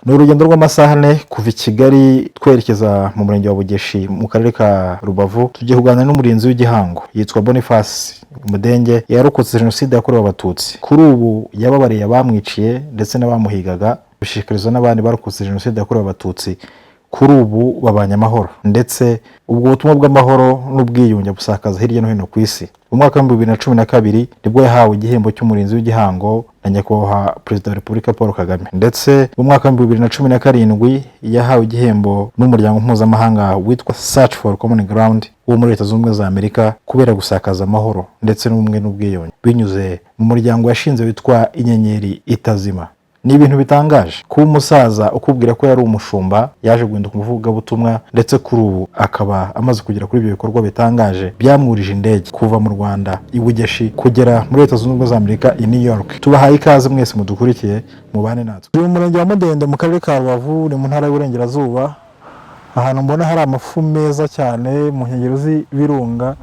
Ni urugendo rw'amasaha 4 kuva i Kigali twerekeza mu murenge wa Bugeshi mu karere ka Rubavu. Tugiye kuganira n'umurinzi w'igihango, yitwa Boniface Mudenge. Yarokotse jenoside yakorewe Abatutsi. Kuri ubu yababariye abamwiciye ndetse n'abamuhigaga, gushishikariza n'abandi barokotse jenoside yakorewe Abatutsi. Kuri ubu babanye amahoro, ndetse ubwo butumwa bw'amahoro n'ubwiyunge busakaza hirya no hino ku isi. Mu mwaka wa 2012 nibwo yahawe igihembo cy'umurinzi w'igihango na Nyakubahwa Perezida wa Repubulika Paul Kagame, ndetse mu mwaka wa 2017 yahawe igihembo n'umuryango mpuzamahanga witwa Search for Common Ground wo muri Leta Zunze Ubumwe za Amerika, kubera gusakaza amahoro ndetse n'ubumwe n'ubwiyunge binyuze mu muryango yashinze witwa Inyenyeri Itazima. Ni ibintu bitangaje kuba umusaza ukubwira ko yari umushumba yaje guhinduka umuvugabutumwa, ndetse kuri ubu akaba amaze kugera kuri ibyo bikorwa bitangaje byamwurije indege kuva mu Rwanda i Bugeshi kugera muri Leta Zunze Ubumwe za Amerika i New York. Tubahaye ikaze mwese mudukurikiye, mubane natwe. Turi mu murenge wa Mudende mu karere ka Rubavu, ni mu ntara y'Uburengerazuba, ahantu mbona hari amafu meza cyane mu nkengero z'ibirunga.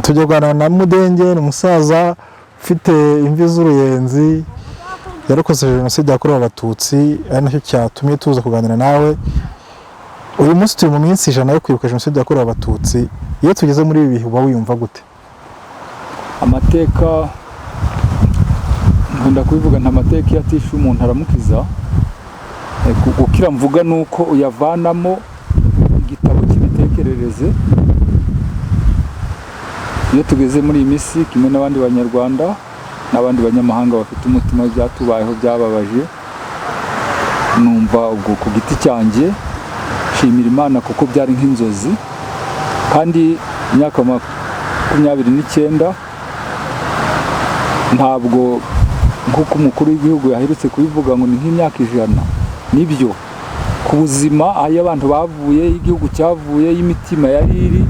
Tujya kuganira na Mudenge, ni umusaza ufite imvi z'uruyenzi, yarokotse jenoside yakorewe Abatutsi, ari nacyo cyatumye tuza kuganira nawe uyu munsi. Turi mu minsi 100 yo kwibuka jenoside yakorewe Abatutsi. Iyo tugeze muri ibi bihe uba wiyumva gute? Amateka, nkunda kubivuga, nta mateka iyo atishe umuntu aramukiza. Gukira mvuga ni uko uyavanamo igitabo cy'imitekerereze. Iyo tugeze muri iyi minsi, kimwe n'abandi Banyarwanda n'abandi banyamahanga bafite umutima w'ibyatubayeho byababaje, numva ubwo ku giti cyanjye nshimira Imana kuko byari nk'inzozi. Kandi imyaka 29 ntabwo, nk'uko umukuru w'igihugu yaherutse kubivuga ngo ni nk'imyaka 100, nibyo ku buzima, aho abantu bavuye, igihugu cyavuye, y'imitima yari iri,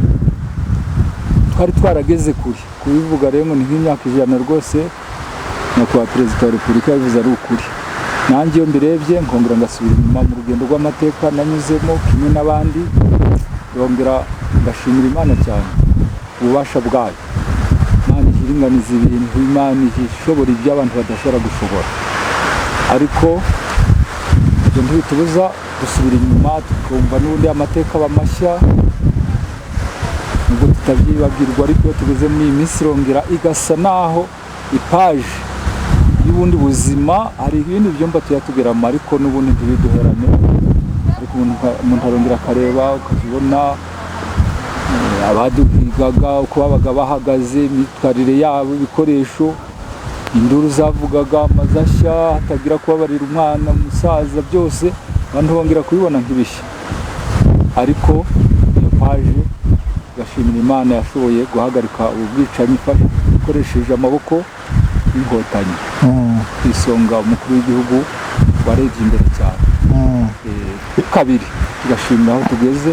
twari twarageze kure. Kubivuga rero ngo ni nk'imyaka 100, rwose Nyakubahwa Perezida wa Repubulika yabivuze ari ukuri. Nanjye iyo mbirebye nkongera ngasubira inyuma mu rugendo rw'amateka nanyuzemo kimwe n'abandi, ndongera ngashimira Imana cyane ububasha bwayo. Imana iringaniza ibintu, Imana ishobora ibyo abantu badashobora gushobora. Ariko ibyo ntibitubuza gusubira inyuma tukumva n'ubundi amateka aba mashya, nubwo tutabyibagirwa. Ariko iyo tugeze muri iyi minsi irongera igasa naho ipaji y'ubundi buzima. Hari ibindi byumba tujya tugeramo, ariko n'ubundi ntibiduherane. Ariko umuntu arongera akareba, ukajya ubona abaduhigaga uko babaga bahagaze, imyitwarire yabo, ibikoresho, induru zavugaga, amazu ashya, hatagira kubabarira umwana, umusaza, byose abantu bongera kubibona nk'ibishya. Ariko iyo paje gashimira Imana yashoboye guhagarika ubu bwicanyi ikoresheje amaboko y'Inkotanyi, ku isonga umukuru w'igihugu warebye imbere cyane. Kabiri, tugashimira aho tugeze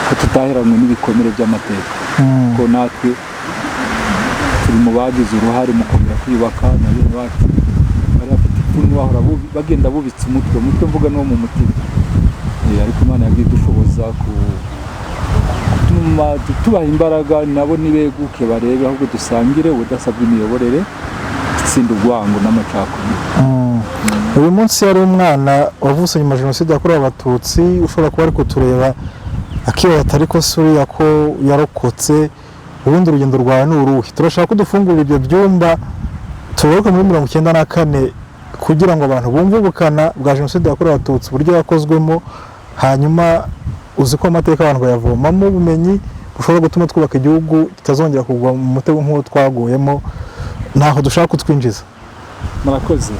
ko tutaheranywe n'ibikomere by'amateka, ko natwe turi mu bagize uruhare mu kongera kwiyubaka na bene wacu bari bafite ipfunwe, bahora bagenda bubitse umutwe. Umutwe mvuga ni uwo mu mutima. Ariko Imana yagiye idushoboza gutuma tubaha imbaraga, nabo nibeguke barebe, ahubwo dusangire ubudasa bw'imiyoborere, itsinda urwango n'amacakubiri. Uyu munsi yari umwana wavutse nyuma ya jenoside yakorewe Abatutsi ushobora kuba ari kutureba akibaza ati: "Ariko se uriya ko yarokotse, ubundi urugendo rwawe ni uruhe?" Turashaka ko dufungura ibyo byumba, tugaruke muri 94, kugira ngo abantu bumve ubukana bwa jenoside yakorewe Abatutsi, uburyo yakozwemo. Hanyuma uzi ko amateka abantu bayavomamo ubumenyi bushobora gutuma twubaka igihugu kitazongera kugwa mu mutego nk'uwo twaguyemo. Ntaho dushaka kutwinjiza. Murakoze.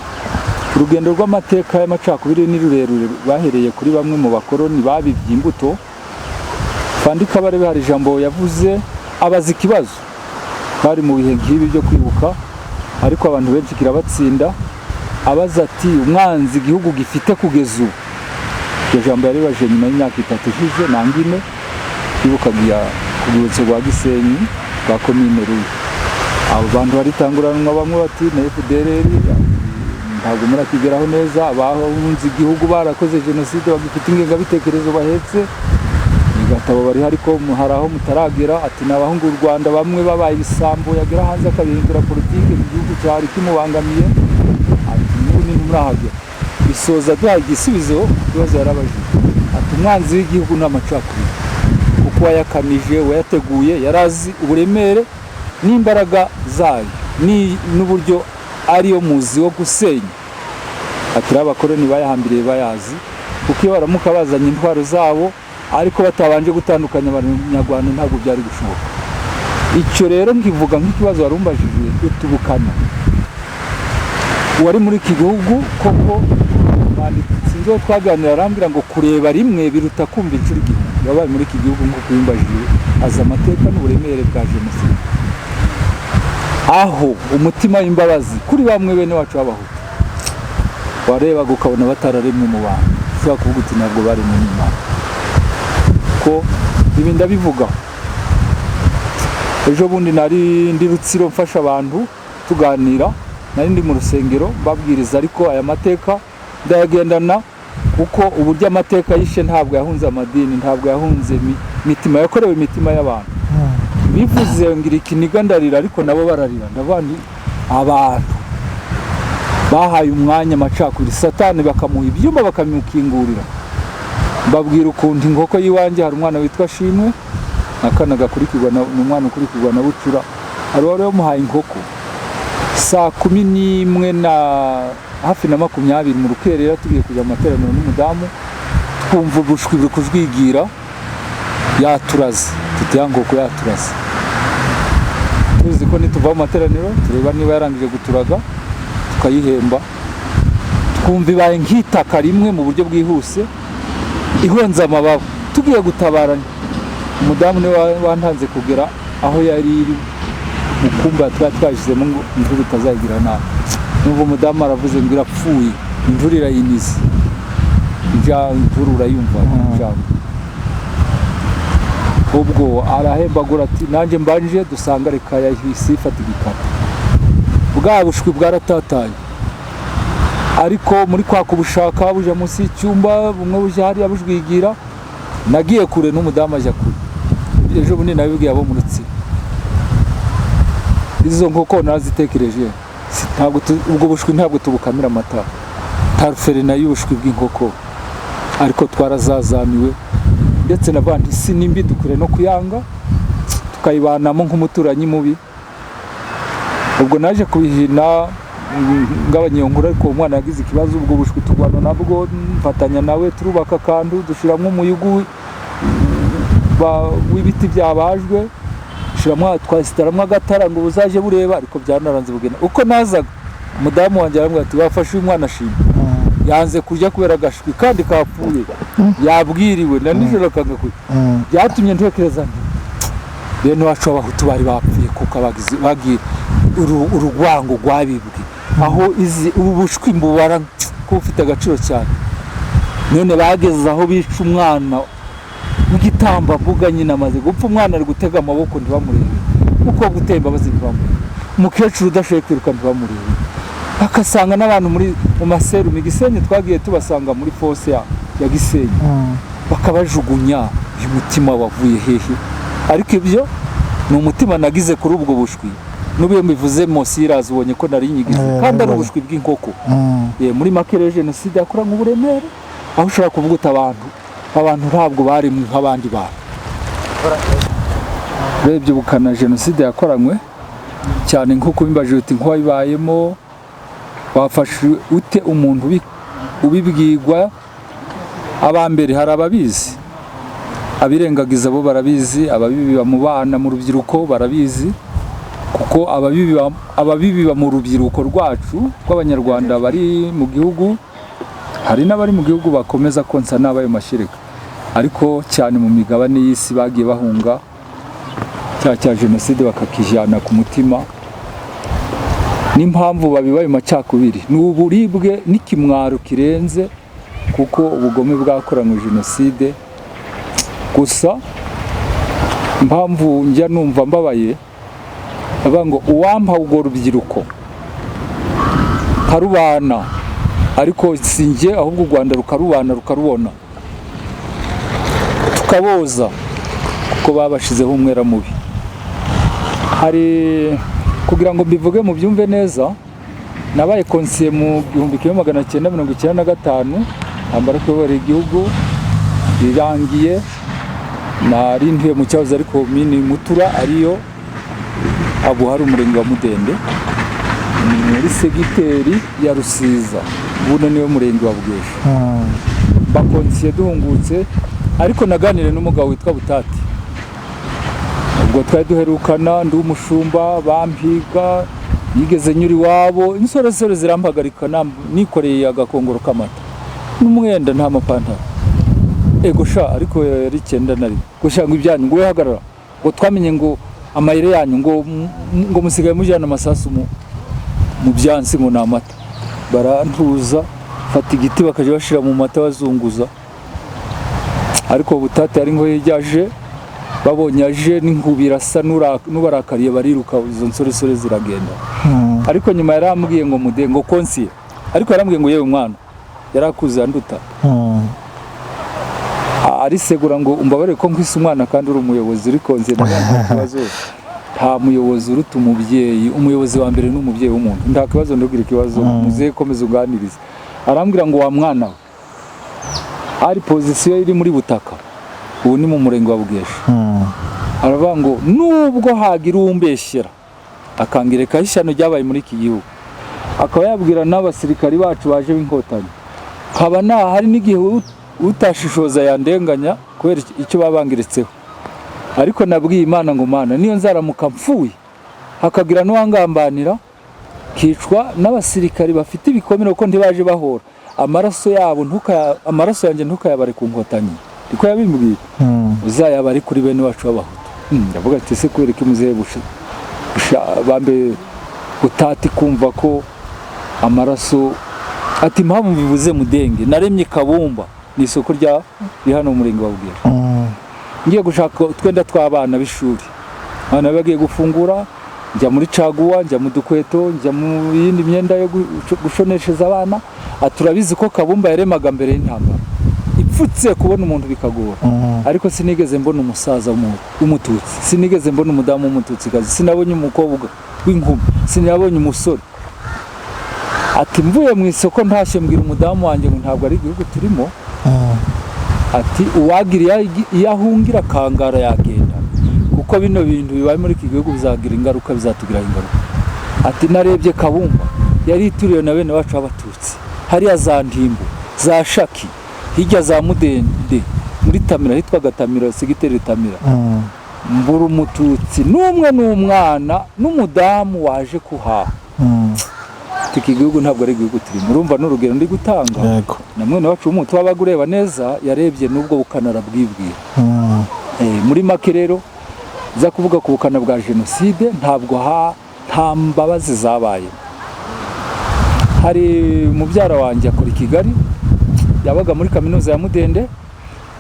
Urugendo rw'amateka y'amacakubiri ni rurerure. Bahereye kuri bamwe mu bakoroni babibye imbuto. Fandi Kabarebe hari ijambo yavuze abaza ikibazo, bari mu bihe nk'ibi byo kwibuka, ariko abantu benshi kirabatsinda. Abaza ati: "Umwanzi igihugu gifite kugeza ubu?" Iryo jambo yaribaje nyuma y'imyaka 3 ishize nanga 4, yibukaga ku rwibutso rwa Gisenyi rwa komine Rubi. Abo bantu baritanguranwa, bamwe bati: "Na FDLR ntabwo murakigeraho neza, abahunze igihugu barakoze jenoside bagifite ingengabitekerezo bahetse gatabo bariho, ariko hari aho mutaragera." Ati: "Ni abahungu u Rwanda, bamwe babaye ibisambo, yagera hanze akabihindura politike mu gihugu cyari kimubangamiye." Ati: "N'ubu ntimurahagera." Abisoza duhaye igisubizo ku kibazo yarabajije, ati: "Umwanzi w'igihugu ni amacakubiri, kuko uwayakamije, uwayateguye, yari azi uburemere n'imbaraga zayo n'uburyo ariyo muzi wo gusenya." Ati: "Rero abakoloni bayahambiriye bayazi, kuko iyo baramuka bazanye intwaro zabo ariko batabanje gutandukanya Abanyarwanda, ntabwo byari gushoboka." Icyo rero nkivuga nk'ikibazo warumbajije utubukana uwari muri iki gihugu koko. Sinzi uwo twaganira, arambwira ngo kureba rimwe biruta kumva inshuro igihumbi. Wabaye muri iki gihugu nk'uko ubimbajije, azi amateka n'uburemere bwa jenoside, aho umutima w'imbabazi kuri bamwe bene wacu b'Abahutu warebaga ukabona batararemwe mu bantu, ushobora kuvuga uti: "Ntabwo baremwe n'Imana." Ko ibi ndabivuga, ejo bundi nari ndi Rutsiro mfasha abantu tuganira, nari ndi mu rusengero mbabwiriza, ariko aya mateka ndayagendana, kuko uburyo amateka yishe ntabwo yahunze amadini, ntabwo yahunze imitima, yakorewe imitima y'abantu. Bivuze ngira ikiniga, ndarira, ariko nabo bararira. Ndavuga nti: "Abantu bahaye umwanya amacakubiri, Satani bakamuha ibyumba, bakamukingurira." Mbabwira ukuntu inkoko y'iwanjye, hari umwana witwa Shimwe, akana gakurikirwa na, ni umwana ukurikirwa na Bucura, hari uwari wamuhaye inkoko saa 11 na hafi na 20 mu rukerera, tugiye kujya mu materaniro n'umudamu, twumva ubushwi buri kujwigira, yaturaze. Tuti: "Ya nkoko yaturaze." Tuzi ko nituva mu materaniro tureba niba yarangije guturaga tukayihemba. Twumva ibaye nk'itaka rimwe mu buryo bwihuse, ihonze amababa. Tugiye gutabara, umudamu niwe wantanze kugera aho yari iri mu kumba twari twashyizemo ngo imvura itazagira nabi. Numva umudamu aravuze ngo: "Irapfuye, imvura irayinize." Imvura urayumva, injangwe. Ubwo arahembagura ati: "Nanjye mbanje." Dusanga reka yahise ifata igikata, bwa bushwi bwaratatanye, ariko muri kwa kubushaka buja munsi y'icyumba, bumwe buja hariya bujwigira. Nagiye kure n'umudamu ajya kure. Ejo bundi nabibwiye abo mu Rutsiro, izo nkoko narazitekereje. Ntabwo ubwo bushwi ntabwo tubukamira amata, taruferina y'ubushwi bw'inkoko, ariko twarazazaniwe. Ndetse na bandi isi ni mbi, dukwiriye no kuyanga tukayibanamo nk'umuturanyi mubi. Ubwo naje kubihina, ngabanya iyo nkuru, ariko uwo mwana yagize ikibazo. Ubwo bushwi turwana nabwo, mfatanya nawe turubaka akantu, dushyiramo umuyugu w'ibiti byabajwe, dushyiramo, twasitaramo agatara ngo buzaje bureba, ariko byanaranze bugenda. Uko nazaga, umudamu wanjye arambwira ati: "Wafashe uyu mwana ashima, yanze kurya kubera agashwi kandi kapfuye, yabwiriwe na nijoro akanga kurya." Byatumye ntekereza nti: "Bene wacu b'Abahutu bari bapfuye kuko abagize bagiye urugwango rwabibwe aho izi ubu bushwi mbubara ko bufite agaciro cyane. None bageze aho bica umwana w'igitambambuga, nyina amaze gupfa, umwana ari gutega amaboko ntibamurebe, umukobwa uteye imbabazi ntibamurebe, umukecuru udashoboye kwiruka ntibamurebe." Bagasanga n'abantu muri mu maserumu i Gisenyi, twagiye tubasanga muri fosse ya Gisenyi, bakabajugunya. Uyu mutima wavuye hehe? Ariko ibyo ni umutima nagize kuri ubwo bushwi. N'ubu iyo mbivuze mosirazi, ubonye ko nari nyigize kandi ari ubushwi bw'inkoko. Muri make rero, jenoside yakoranywe uburemere, aho ushobora kuvuga uti: Abantu ntabwo baremwe nk'abandi bantu." Urebye ubukana jenoside yakoranywe cyane, nk'uko ubimbaje uti: "Nk'uwabibayemo wafashe ute umuntu ubibwirwa?" Aba mbere hari ababizi, abirengagiza bo barabizi, ababibiba mu bana, mu rubyiruko barabizi, kuko ababibiba mu rubyiruko rwacu rw'Abanyarwanda bari mu gihugu, hari n'abari mu gihugu bakomeza konsa n'abayo mashereka, ariko cyane mu migabane y'isi bagiye bahunga cyaha cya jenoside bakakijyana ku mutima. N'impamvu babiba ayo macakubiri ni uburibwe n'ikimwaro kirenze, kuko ubugome bwakoranywe jenoside. Gusa impamvu njya numva mbabaye, bavuga ngo uwampa urwo rubyiruko nkarubana, ariko si njye, ahubwo u Rwanda rukarubana, rukarubona, tukaboza, kuko babashizeho umwera mubi. Hari kugira ngo mbivuge mubyumve neza. Nabaye konsiye mu 1995, intambara kuyobora igihugu irangiye. Nari ntuye mu cyahoze ari komini Mutura, ariyo abu hari umurenge wa Mudende, ni muri segiteri ya Rusiza, buno niwe murenge wa Bugesha. Bakonsiye duhungutse, ariko naganiriye n'umugabo witwa Butati. Ubwo twari duherukana, ndi umushumba bampiga, yigeze nyura iwabo, insoresore zirampagarika, nikoreye agakongoro k'amata n'umwenda, nta mapantaro. Ego sha, ariko yari 91. Ngo sha, ngo ibyanyu, ngo hagarara, ngo twamenye ngo amayire yanyu, ngo musigaye mujyana amasasu mu byansi, ngo ni amata. Barantuza, fata igiti bakajya bashira mu mata bazunguza. Ariko Butati yari ngo yaje, babonye aje n'inkubi irasa n'ubarakariye, bariruka, izo nsoresore ziragenda. Ariko nyuma yarambwiye ngo mude, ngo konsiye, ariko yarambwiye ngo yewe mwana, yarakuze anduta. Arisegura ngo umbabarire ko nkwise umwana kandi uri umuyobozi, uri konsiye. Nta kibazo, nta muyobozi uruta umubyeyi, umuyobozi wa mbere ni umubyeyi w'umuntu. Nta kibazo, ndubwira ikibazo, muzehe komeza uganirize. Arambwira ngo wa mwana we, hari position iri muri Butaka, ubu ni mu murenge wa Bugesha. Aravuga ngo nubwo hagira uwumbeshyera akangirekaho ishyano ryabaye muri iki gihugu, akaba yabwira n'abasirikari bacu baje b'inkotanyi, nkaba nta hari n'igihe utashishoza yandenganya kubera icyo baba bangiritseho, ariko nabwiye Imana ngo Mana, niyo nzaramuka mpfuye hakagira n'uwangambanira kicwa n'abasirikari bafite ibikomere, kuko ntibaje bahora amaraso yabo, amaraso yanjye ntukayabare ku nkotanyi, niko yabimbwiye, uzayabare kuri bene wacu b'abahutu. Ndavuga ati ese kubera ko muzehe bambe Utati kumva ko amaraso, ati impamvu bivuze mudenge, naremye Kabumba, ni isoko rya riri hano mu murenge wa Bugera, ngiye gushaka utwenda tw'abana b'ishuri, abana bagiye gufungura, njya muri caguwa, njya mu dukweto, njya mu yindi myenda yo gushoneshereza abana. Ati urabizi ko Kabumba yaremaga mbere y'intambara ipfutse, kubona umuntu bikagora, ariko sinigeze mbona umusaza w'umututsi, sinigeze mbona umudamu w'umututsikazi, sinabonye umukobwa w'inkumi, sinabonye umusore. Ati mvuye mu isoko ntashye, mbwira umudamu wanjye ngo ntabwo ari igihugu turimo. Ati uwagira iyo ahungira akangara yagenda, kuko bino bintu bibaye muri iki gihugu bizagira ingaruka, bizatugiraho ingaruka. Ati narebye Kabumba yari ituriwe na bene wacu b'abatutsi, hariya za Ntimbo, za Shaki, hirya za Mudende, muri Tamira, hitwaga Tamira, segiteri Tamira, mbura umututsi n'umwe, n'umwana n'umudamu waje kuhaha. Ati iki gihugu ntabwo ari igihugu turimo. Urumva n'urugero ndi gutanga. Na mwene wacu w'umuhutu wabaga ureba neza, yarebye n'ubwo bukana arabwibwira. Muri make rero, za kuvuga ku bukana bwa jenoside, ntabwo nta mbabazi zabaye. Hari mubyara wanjye akora i Kigali, yabaga muri kaminuza ya Mudende,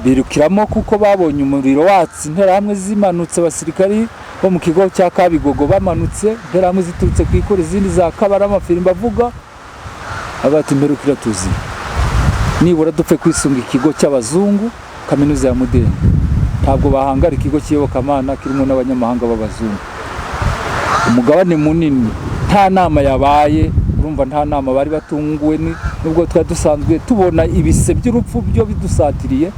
birukiramo kuko babonye umuriro watse, interahamwe zimanutse, abasirikari bo mu kigo cya Kabigogo bamanutse, interahamwe ziturutse ku ikora, izindi za Kabara, amafirimbi avuga, abati imperukira tuzi nibura dupfe kwisunga ikigo cy'abazungu, kaminuza ya Mudende, ntabwo bahangara ikigo cy'iyobokamana kirimo n'abanyamahanga b'abazungu, umugabane munini. Nta nama yabaye, urumva nta nama, bari batunguwe, nubwo twari dusanzwe tubona ibise by'urupfu byo bidusatiriye,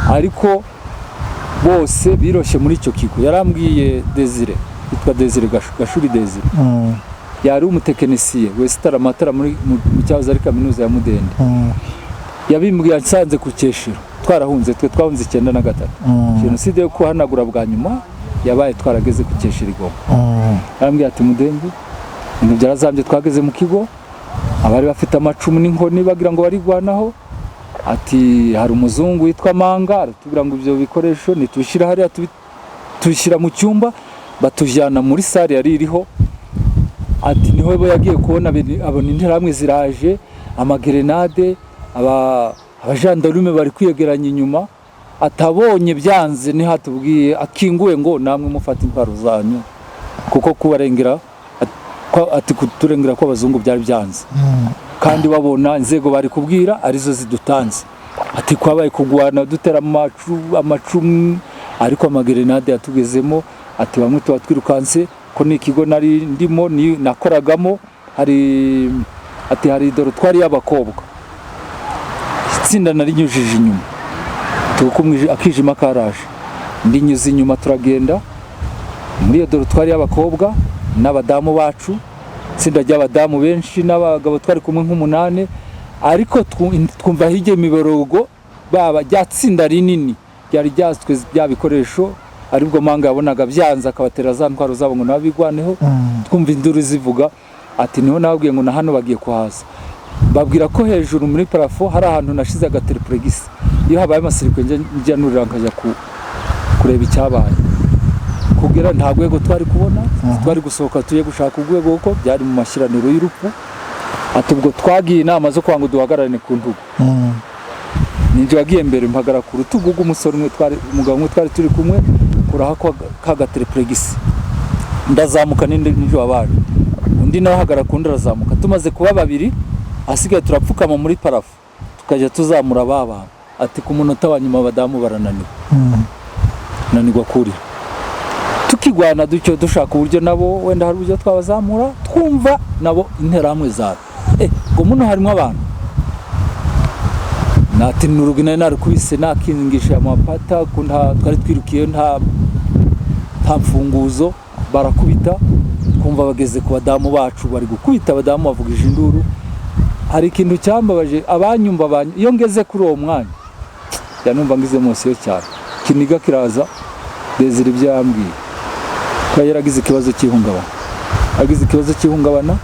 ariko bose biroshye muri icyo kigo. Yarambwiye Desire, yitwa Desire Gashuri Desire, yari umutekinisiye wesitara amatara muri mu cyahoze ari kaminuza ya Mudende. Yabimbwiye nsanze ku Cyeshero, twarahunze, twe twahunze 93. Jenoside yo kuhanagura bwa nyuma yabaye twarageze ku Cyeshero i Goma. Arambwira ati mudende, ibintu byarazambye, twageze mu kigo, abari bafite amacumu n'inkoni bagira ngo barigwanaho. Ati hari umuzungu witwa Manga, aratubwira ngo ibyo bikoresho nitubishyira hariya, tubishyira mu cyumba, batujyana muri salle yari iriho. Ati niho bo yagiye kubona abona interahamwe ziraje, amagerenade, abajandarume bari kwiyegeranya inyuma. Atabonye byanze, niho atubwiye akinguye ngo namwe mufate intwaro zanyu, kuko kubarengera ati kuturengera kw'abazungu byari byanze, kandi babona inzego bari kubwira arizo zidutanze. Ati kwabaye kugwana, dutera amacumu, ariko amagerenade yatugezemo. Ati bamwe tuba twirukanse, ko ni ikigo nari ndimo, nakoragamo. Hari ati hari dortoir y'abakobwa, itsinda narinyujije inyuma tuko akijima karaje, ndinyuze inyuma, turagenda muri iyo dortoir y'abakobwa n'abadamu bacu, itsinda ry'abadamu benshi n'abagabo twari kumwe nk'umunani. Ariko twumva hirya imiborogo, baba rya tsinda rinini ryari ryatswe bya bikoresho, aribwo manga yabonaga byanze akabatera za ntwaro zabo ngo nabo bigwaneho. Twumva induru zivuga, ati niho nababwiye ngo na hano bagiye kuhaza. Babwira ko hejuru muri plafond hari ahantu nashize agatriplex, iyo habaye amasirikwe njya nurira nkajya kureba icyabaye. Kugera nta rwego twari kubona, twari gusohoka tuye gushaka urwego kuko byari mu mashyiraniro y'urupfu. Ati ubwo twagiye inama zo kwanga duhagararane ku ntugu. Ninjye wagiye mbere, mpagara ku rutugu rw'umusore umwe twari, umugabo umwe twari turi kumwe, kuraho ka gatriplex, ndazamuka n'indi ninjye wabaje, undi nawe ahagarara ku wundi arazamuka. Tumaze kuba babiri, ahasigaye turapfukama muri plafond tukajya tuzamura ba bantu. Ati ku munota wa nyuma abadamu barananirwa, nanirwa kurira. Tukigwana dutyo dushaka uburyo nabo wenda hari uburyo twabazamura, twumva nabo interahamwe zawe ngo muno harimo abantu. Nati n'urugi nari narukubise nakingisha amapata ko nta twari twirukiye, nta mfunguzo. Barakubita, twumva bageze ku badamu bacu, bari gukubita abadamu bavugije induru. Hari ikintu cyambabaje, abanyumva iyo ngeze kuri uwo mwanya ya numva ngize émotion cyane, kiniga kiraza. Desire ibyo yambwiye ko yaragize ikibazo cy'ihungabana, agize ikibazo cy'ihungabana,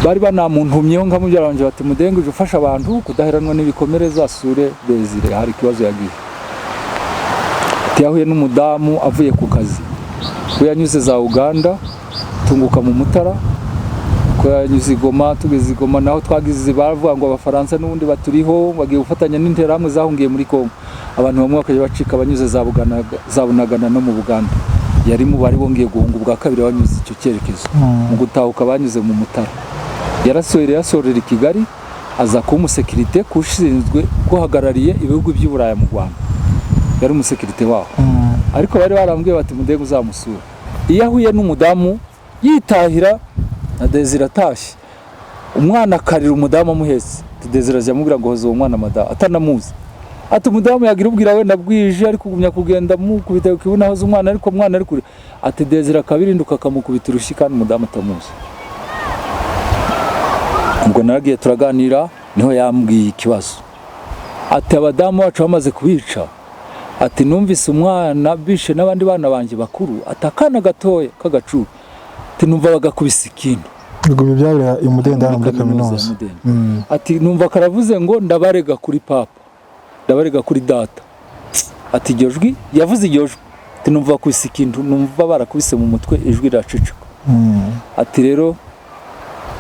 bari banamuntumyeho nka mubyara wanjye bati: "Mudenge, uje ufasha abantu kudaheranwa n'ibikomere, zasure Desire, hari ikibazo yagize." Ati yahuye n'umudamu avuye ku kazi, we yanyuze za Uganda, tunguka mu Mutara, ko yanyuze i Goma. Tugeze i Goma naho twagize baravuga ngo Abafaransa n'ubundi baturiho, bagiye gufatanya n'interahamwe zahungiye muri Kongo. Abantu bamwe bakajya bacika banyuze za Bunagana no mu Buganda. Yari mu bari bongeye guhunga ubwa kabiri banyuze icyo cyerekezo. Mu gutahuka banyuze mu Mutara. Yarasohoreye, yasorera i Kigali, aza kuba umusekirite kushinzwe kuhagarariye ibihugu by'i Buraya mu Rwanda, yari umusekirite waho. Ariko bari barambwiye bati: "Mudenge uzamusura." Iyo ahuye n'umudamu yitahira na Desire atashye, umwana akarira umudamu amuhetse, Desire ajya amubwira ngo: "Hoza uwo mwana madamu," atanamuzi. Ati umudamu yagira ubwira wenda bwije ari kugumya kugenda mukubita ku kibuno ahoza umwana, ariko umwana ari kure. Ati Desire akabirinduka akamukubita urushyi kandi umudamu atamuzi. Ubwo naragiye turaganira, niho yambwiye ikibazo. Ati abadamu bacu bamaze kubica, ati numvise umwana bishe n'abandi bana banjye bakuru, ati akana gatoya k'agacucu, ati numva bagakubise ikintu. Ubwo ibyo byabera i Mudende hano muri ya kaminuza. Mudende. Ati numva karavuze ngo: "Ndabarega kuri papa, ndabarega kuri data." Ati iryo jwi, yavuze iryo jwi, ati numva bakubise ikintu, numva barakubise mu mutwe, ijwi riraceceka. Ati rero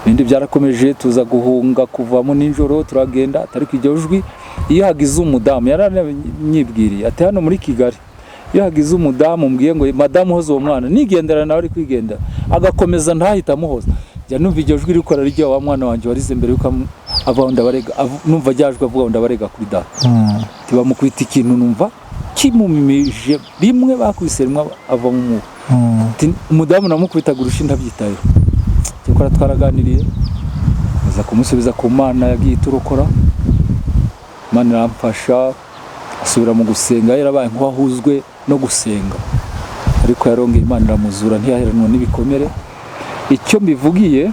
ibindi byarakomeje, tuza guhunga kuvamo nijoro turagenda. Ariko iryo jwi, iyo hagize umudamu, yaranyibwiriye, ati hano muri Kigali iyo hagize umudamu mbwiye ngo: "Madamu, hoza uwo mwana," nigendera nawe ari kwigendera agakomeza ntahita amuhoza, njya numva iryo jwi rikora rya wa mwana wanjye warize mbere yuko avaho ndabarega, numva ryajwe avuga ngo: "Ndabarega kuri data." Ati bamukubita ikintu, numva kimumimije rimwe, bakubise rimwe avamo umwuka. Ati umudamu namukubitaga urushi ntabyitayeho. Cyakora twaraganiriye, aza kumusubiza ku Mana yagiye iturokora. Imana iramfasha asubira mu gusenga, yarabaye nk'uwahuzwe no gusenga, ariko yarongeye Imana iramuzura, ntiyaheranwa n'ibikomere. Icyo mbivugiye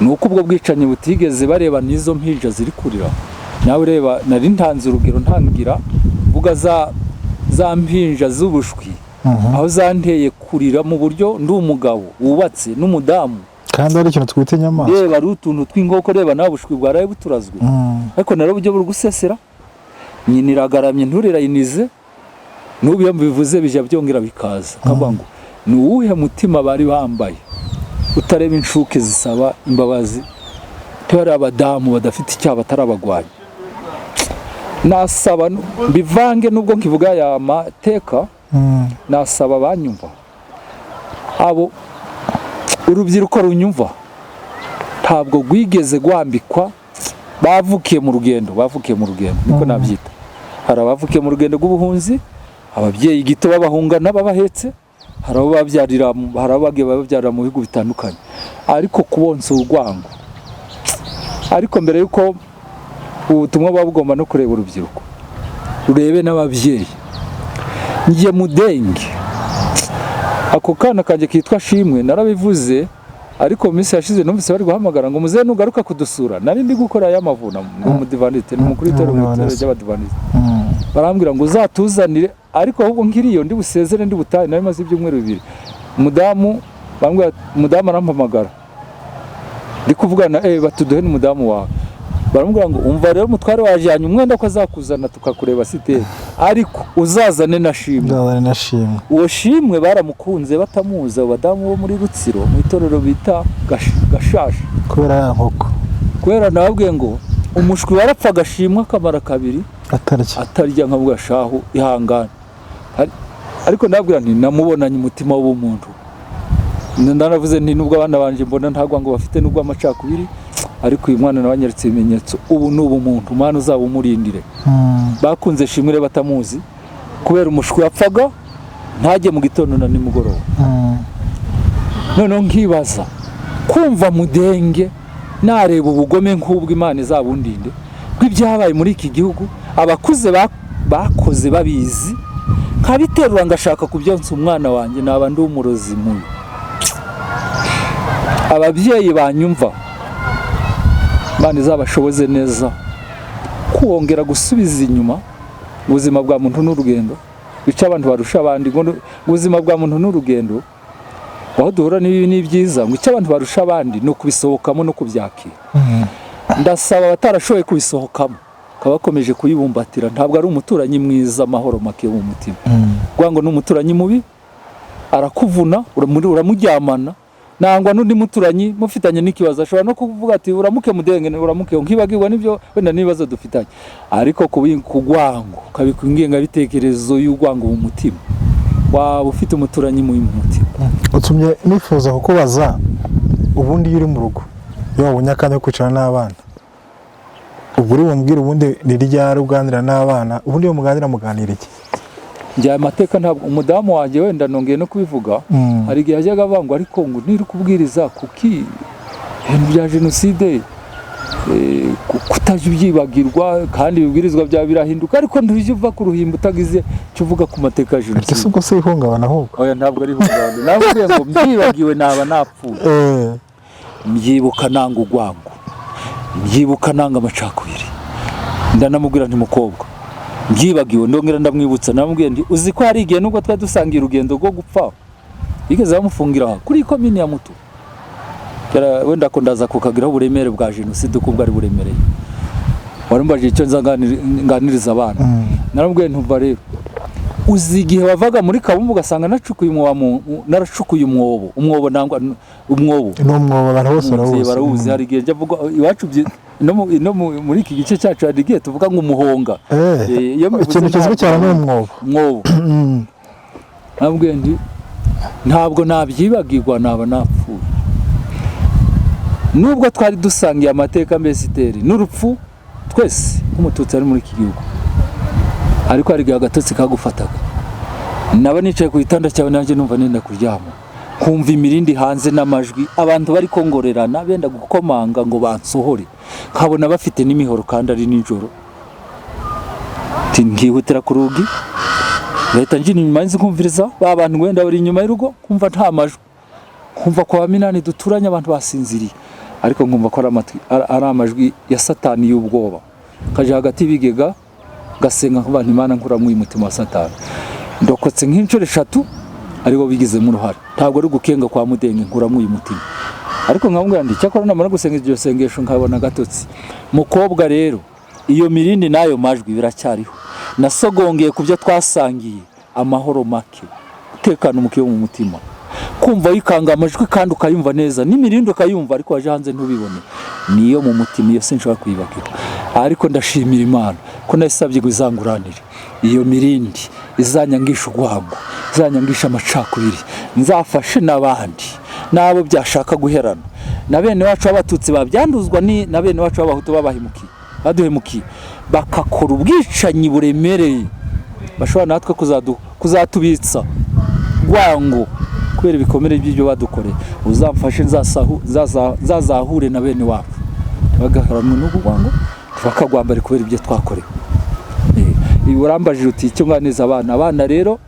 ni uko ubwo bwicanyi butigeze bareba n'izo mpinja ziri kurira. Nawe ureba, nari ntanze urugero ntangira mvuga za mpinja z'ubushwi, aho zanteye kurira mu buryo ndi umugabo wubatse n'umudamu. Kandi ari ikintu twita inyamaswa. Reba ari utuntu tw'inkoko, reba nawe ubushwi bwaraye buturazwe. Ariko nari uburyo buri gusesera, nyina iragaramye nturerayinize. N'ubu iyo mbivuze bijya byongera bikaza, kavuga ngo ni uwuhe mutima bari bambaye utareba inshuke zisaba imbabazi, ntibari abadamu badafite icyaha, batari abagwanyi. Nasaba mbivange nubwo nkivuga aya mateka. Nasaba abanyumva, abo urubyiruko runyumva, ntabwo rwigeze rwambikwa, bavukiye mu rugendo, bavukiye mu rugendo niko nabyita. Hari abavukiye mu rugendo rw'ubuhunzi, ababyeyi gito babahungana babahetse, hari abo babyarira, hari abo bagiye bababyarira mu bihugu bitandukanye. Ariko kubonsa urwango, ariko mbere y'uko ubutumwa buba bugomba no kureba urubyiruko, rurebe n'ababyeyi. Njye Mudenge, ako kana kanjye kitwa Shimwe, narabivuze, ariko mu minsi yashize numvise bari guhamagara ngo muzehe nugaruka kudusura. Nari ndi gukora y'amavuna, ndi umudivantiste, ni umukuru w'itorero mu itorero ry'abadivantisite. Barambwira ngo uzatuzanire, ariko ahubwo nkiriyo ndi busezere, ndi butahe, nari maze ibyumweru 2. Umudamu bambwira, umudamu arampamagara, ndi kuvugana, batuduhe n'umudamu wawe. Baramubwira ngo umva rero, umutware wajyanye umwenda ko azakuzana tukakureba siteri, ariko uzazane na Shimwe. Nzazane na Shimwe. Uwo Shimwe baramukunze batamuzi, abo badamu bo muri Rutsiro mu itorero bita Gashasha. Kubera ya nkoko. Kubera nababwiye ngo umushwi warapfa agashimwa akamara kabiri atarya. Atarya, nkavuga shahu ihangane. Ariko ndababwira nti namubonanye umutima w'ubumuntu. Ndanavuze nti nubwo abana banje mbona ntabwo ngo bafite nubwo amacakubiri, ariko uyu mwana nabanyeretse ibimenyetso, ubu ni ubumuntu, Mana uzaba umurindire. Bakunze Shimwe batamuzi kubera umushwi wapfaga ntajye mu gitondo na nimugoroba. Noneho nkibaza kumva Mudenge nareba ubugome nk'ubwo, Imana izabundinde, bw'ibyabaye muri iki gihugu, abakuze bakoze babizi, nkabiterura ngashaka kubyonsa umwana wanjye, naba ndi umurozi mubi. Ababyeyi banyumva, Imana izabashoboze neza kongera gusubiza inyuma. Ubuzima bwa muntu n'urugendo, bica abantu barusha abandi ngo ubuzima bwa muntu n'urugendo, aho duhura n'ibibi n'ibyiza, ngo icyo abantu barusha abandi ni ukubisohokamo no kubyakira. Ndasaba abatarashoboye kubisohokamo bakaba bakomeje kuyibumbatira, ntabwo ari umuturanyi mwiza. Amahoro make mu mutima, kuvuga ngo ni umuturanyi mubi, arakuvuna, uramuryamana, nangwa n'undi muturanyi mufitanye n'ikibazo ashobora no kuvuga ati uramuke Mudenge, uramuke, nkibagirwa n'ibyo wenda n'ibibazo dufitanye. Ariko kugwango ukabika ingengabitekerezo y'urwango mu mutima, waba ufite umuturanyi mubi mu mutima. Utumye nifuza kukubaza, ubundi iyo uri mu rugo, iyo wabonye akanya ko kwicara n'abana, ubwo uri bumbwire ubundi ni ryari uganira n'abana? Ubundi iyo muganira muganira iki? Njye aya mateka ntabwo umudamu wanjye, wenda nongeye no kubivuga, hari igihe yajyaga avuga ngo ariko ngo niri kubwiriza kuki ibintu bya jenoside, kutajya ubyibagirwa, kandi ibibwirizwa byawe birahinduka, ariko ntujya uva ku ruhimbi utagize icyo uvuga ku mateka ya Iryo si jenoside. ubwo si ihungabana ahubwo? Oya, ntabwo ari ihungabana. Navuze ngo mbyibagiwe naba napfuye. Mbyibuka nanga urwango, mbyibuka nanga amacakubiri. Ndanamubwira nti mukobwa, mbyibagiwe, ndongera ndamwibutsa, namubwiye nti uzi ko hari igihe nubwo twari dusangiye urugendo rwo gupfa, bigeze bamufungira aha kuri komini ya Muto. Wenda ko ndaza kukagiraho uburemere bwa jenoside uko bwari buremereye. Warumbajije icyo nza nganiriza abana. Naramubwiye ntumva rero, uzi igihe wavaga muri Kabumbu ugasanga nacukuye umwobo, naracukuye umwobo, umwobo nangwa umwobo. Ni umwobo, abantu bose Umubyeyi barawuzi. Barawuzi. Hari igihe njya mvuga iwacu no muri iki gice cyacu, hari igihe tuvuga ngo umuhonga. Iyo mbivuze Ikintu kizwi cyane ni umwobo. Umwobo. Nabwiye nti ntabwo nabyibagirwa, naba napfuye. Nubwo twari dusangiye amateka mbesiteri n'urupfu twese nk'umututsi ari muri iki gihugu, ariko hari igihe agatotsi kagufataga, naba nicaye ku gitanda cyawe nanjye numva nenda kuryama, nkumva imirindi hanze n'amajwi, abantu bari kongorerana benda gukomanga ngo bansohore, nkabona bafite n'imihoro kandi ari nijoro. Nti nkihutira ku rugi, ngahita njina inyuma y'inzu, nkumviriza ba bantu wenda bari inyuma y'urugo, nkumva nta majwi, nkumva kwa minani duturanye abantu basinziriye, ariko nkumva ko ari amatwi ari amajwi ya Satani y'ubwoba. Kaje hagati y'ibigega ngasenga, nkuba nti Imana nkuramwo uyu mutima wa Satani. Ndokotse nk'inshuro 3 aribo bigizemo uruhare, ntabwo ari gukenga kwa Mudenge, nkuramwo uyu mutima. Ariko nkamubwira nti cyakora namara gusenga iryo sengesho nkabona agatotsi. Mukobwa rero, iyo mirindi n'ayo majwi biracyariho, nasogongeye ku byo twasangiye, amahoro make, umutekano muke wo mu mutima, kumva wikanga amajwi kandi ukayumva neza, n'imirindi ukayumva, ariko waje hanze ntubibone, niyo mu mutima, iyo sinshobora kuyibagirwa. Ariko ndashimira Imana ko nayisabye ngo izanguranire iyo mirindi izanyangisha urwango, izanyangisha amacakubiri, nzafashe n'abandi n'abo byashaka guherana na bene wacu b'abatutsi babyanduzwa ni na bene wacu b'abahutu babahemukiye, baduhemukiye, bakakora ubwicanyi buremereye, bashobora natwe kuzatubitsa rwango. Kubera Kubera ibikomere by'ibyo badukoreye, uzamfashe nzazahure na bene wacu, ntibagaharanwe n'ubu rwango, ntibakagwambare kubera ibyo twakorewe. Urambajije uti icyo nganiriza abana. Abana rero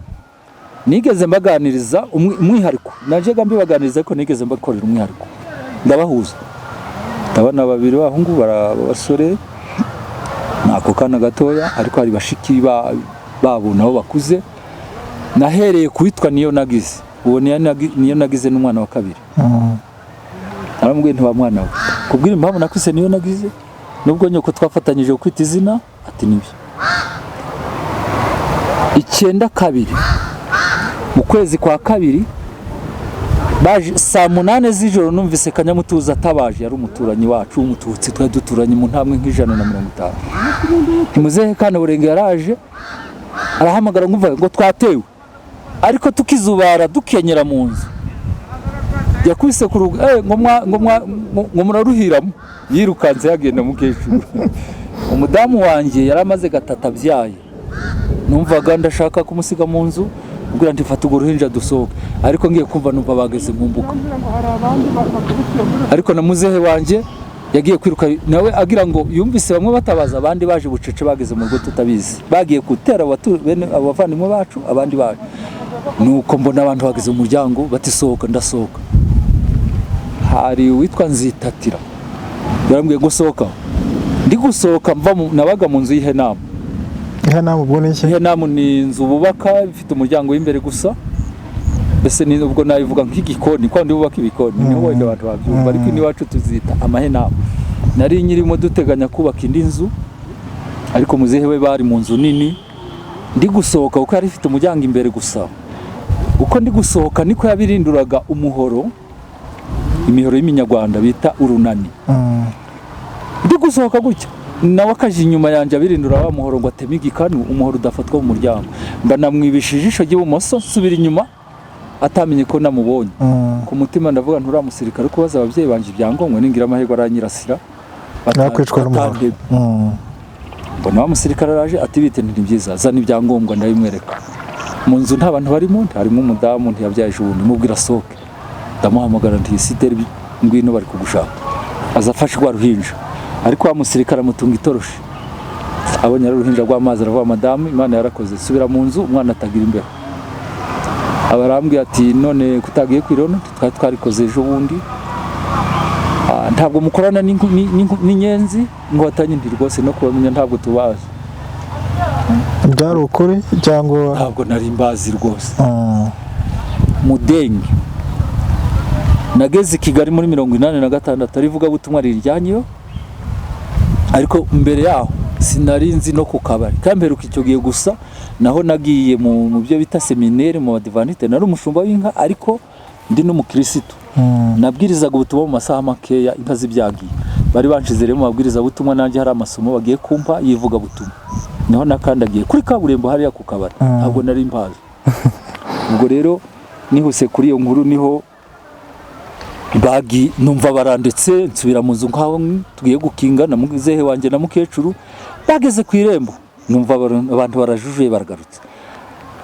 nigeze mbaganiriza umwihariko, najyaga mbibaganiriza ariko nigeze mbakorera umwihariko, ndabahuza. Ndabona babiri b'abahungu, abasore, ni ako kana gatoya, ariko hari bashiki babo nabo bakuze. Nahereye kuwitwa Niyo Nagize, uwo Niyo Nagize n'umwana wa kabiri. Naramubwiye nti: "Wa mwana we, kubwira impamvu nakwise Niyo Nagize nubwo nyoko twafatanyije kwita izina?" Ati: "Nibyo." 92 mu kwezi kwa kabiri, baje saa 8 z'ijoro, numvise Kanyamutuzo atabaje. Yari umuturanyi wacu w'Umututsi, twari duturanye mu ntambwe nk'150. Ntimuzehe kana Burenge yaraje arahamagara ngo ngo twatewe, ariko tukizubara dukenyera mu nzu. Yakubise ku rugo ngo ngo muraruhiramo, yirukanse yagenda. Mukecuru, umudamu wanjye, yari amaze gatatu abyaye. Numvaga ndashaka kumusiga mu nzu, ubwo nti: "Fata urwo ruhinja dusohoke." Ariko ngiye kumva numva bageze mu mbuga. Ariko na muzehe wanjye yagiye kwiruka nawe, agira ngo yumvise bamwe batabaza, abandi baje bucece bageze mu rugo tutabizi, bagiye gutera bene abavandimwe bacu, abandi baje. Nuko mbona abantu bageze mu muryango, bati: "Sohoka." Ndasohoka. Hari uwitwa Nzitatira yarambwiye ngo sohoka. Ndi gusohoka mva nabaga mu nzu y'ihenamu. Ihenamu ubwo ni iki? Ihenamu ni inzu bubaka ifite umuryango w'imbere gusa, mbese ni ubwo nabivuga nk'igikoni, kwa ndi bubaka ibikoni, niho wenda abantu babyumva, ariko iwacu tuzita amahenamu. Nari nyirimo duteganya kubaka indi nzu, ariko muzehe we bari mu nzu nini. Ndi gusohoka, kuko yari ifite umuryango imbere gusa, uko ndi gusohoka niko yabirinduraga umuhoro, imihoro y'iminyarwanda bita urunani. Ndi gusohoka gutya, nawe akaje inyuma yanjye abirindura wa muhoro ngo ateme igikanu, umuhoro udafatwa mu muryango. Mba namwibisha ijisho ry'ibumoso, nsubira inyuma atamenye ko namubonye. Ku mutima ndavuga nturiya musirikare kubaza ababyeyi banje ibyangombwa, ningira amahirwe aranyirasira Nakwicwa n'umuhoro. Batantema. Mbona wa musirikare araje, ati: "Bite?" Nti: "Byiza, zana ibyangombwa." Ndabimwereka. Mu nzu nta bantu barimo, harimo umudamu, ntiyabyaye ejo bundi. Mubwira asohoke, ndamuhamagara nti: "Sideri, ngwino, bari kugushaka." Aza afashe rwa ruhinja, ariko wa musirikare amutunga itoroshi. Abonye ari uruhinja rw'amazi, aravuga: "Madamu, Imana yarakoze, subira mu nzu, umwana atagira imbeho." Aba arambwiye ati: "None kutagiye ku irono?" Twari twarikoze ejo bundi. "Ah, ntabwo mukorana n'inyenzi inkotanyi?" Nti: "Rwose no kubamenya ntabwo tubazi." Byari ukuri cyangwa? Ntabwo nari mbazi rwose. Mudenge, nageze i Kigali muri 86, ari ivugabutumwa riryanyeyo, ariko mbere yaho sinari nzi no ku kabari. Kandi mperuka icyo gihe gusa, naho nagiye mu byo bita seminere mu Badivantiste. Nari umushumba w'inka, ariko ndi n'umukirisitu. Nabwirizaga ubutumwa mu masaha makeya inka zibyagiye. Bari banshize rero mu babwirizabutumwa, nanjye hari amasomo bagiye kumpa y'ivugabutumwa, niho nakandagiye kuri kaburimbo hariya ku kabari. Ntabwo nari mpazi. Ubwo rero nihuse kuri iyo nkuru, niho bagi numva barandetse, nsubira mu nzu nkaho tugiye gukinga na muzehe wanjye na mukecuru. Bageze ku irembo, numva abantu barajujuye, baragarutse.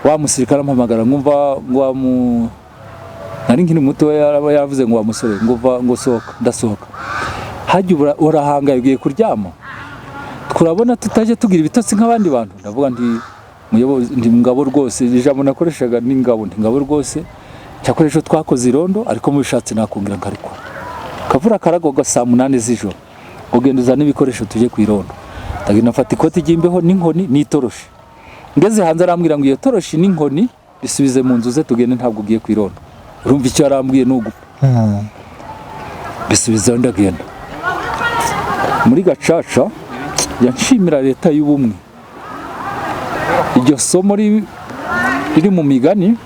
Wa musirikare ampamagara, nkumva ngo wa mu nari nkiri muto yaraba yavuze ngo: "Wa musore," ngo: "va," ngo: "sohoka." Ndasohoka. Hajya urahangaye, ugiye kuryama, turabona tutajya tugira ibitotsi nk'abandi bantu. Ndavuga nti: "Muyobozi," ndi ngabo rwose, ijambo nakoreshaga ni ngabo, ndi ngabo rwose. Cyakora ejo twakoze irondo, ariko mubishatse nakongera nkarikora. Kavura karagwaga saa 8 z'ijoro. Ugenda uzana ibikoresho tujye ku irondo. Ndagenda mfata ikoti ry'imbeho n'inkoni n'itoroshi. Ngeze hanze arambwira ngo: "Iyo toroshi n'inkoni bisubize mu nzu ze, tugende, ntabwo ugiye ku irondo." Urumva icyo yarambwiye ni ugupfa. Bisubizayo, ndagenda. Muri gacaca yanshimira Leta y'Ubumwe. Iryo somo riri mu Migani,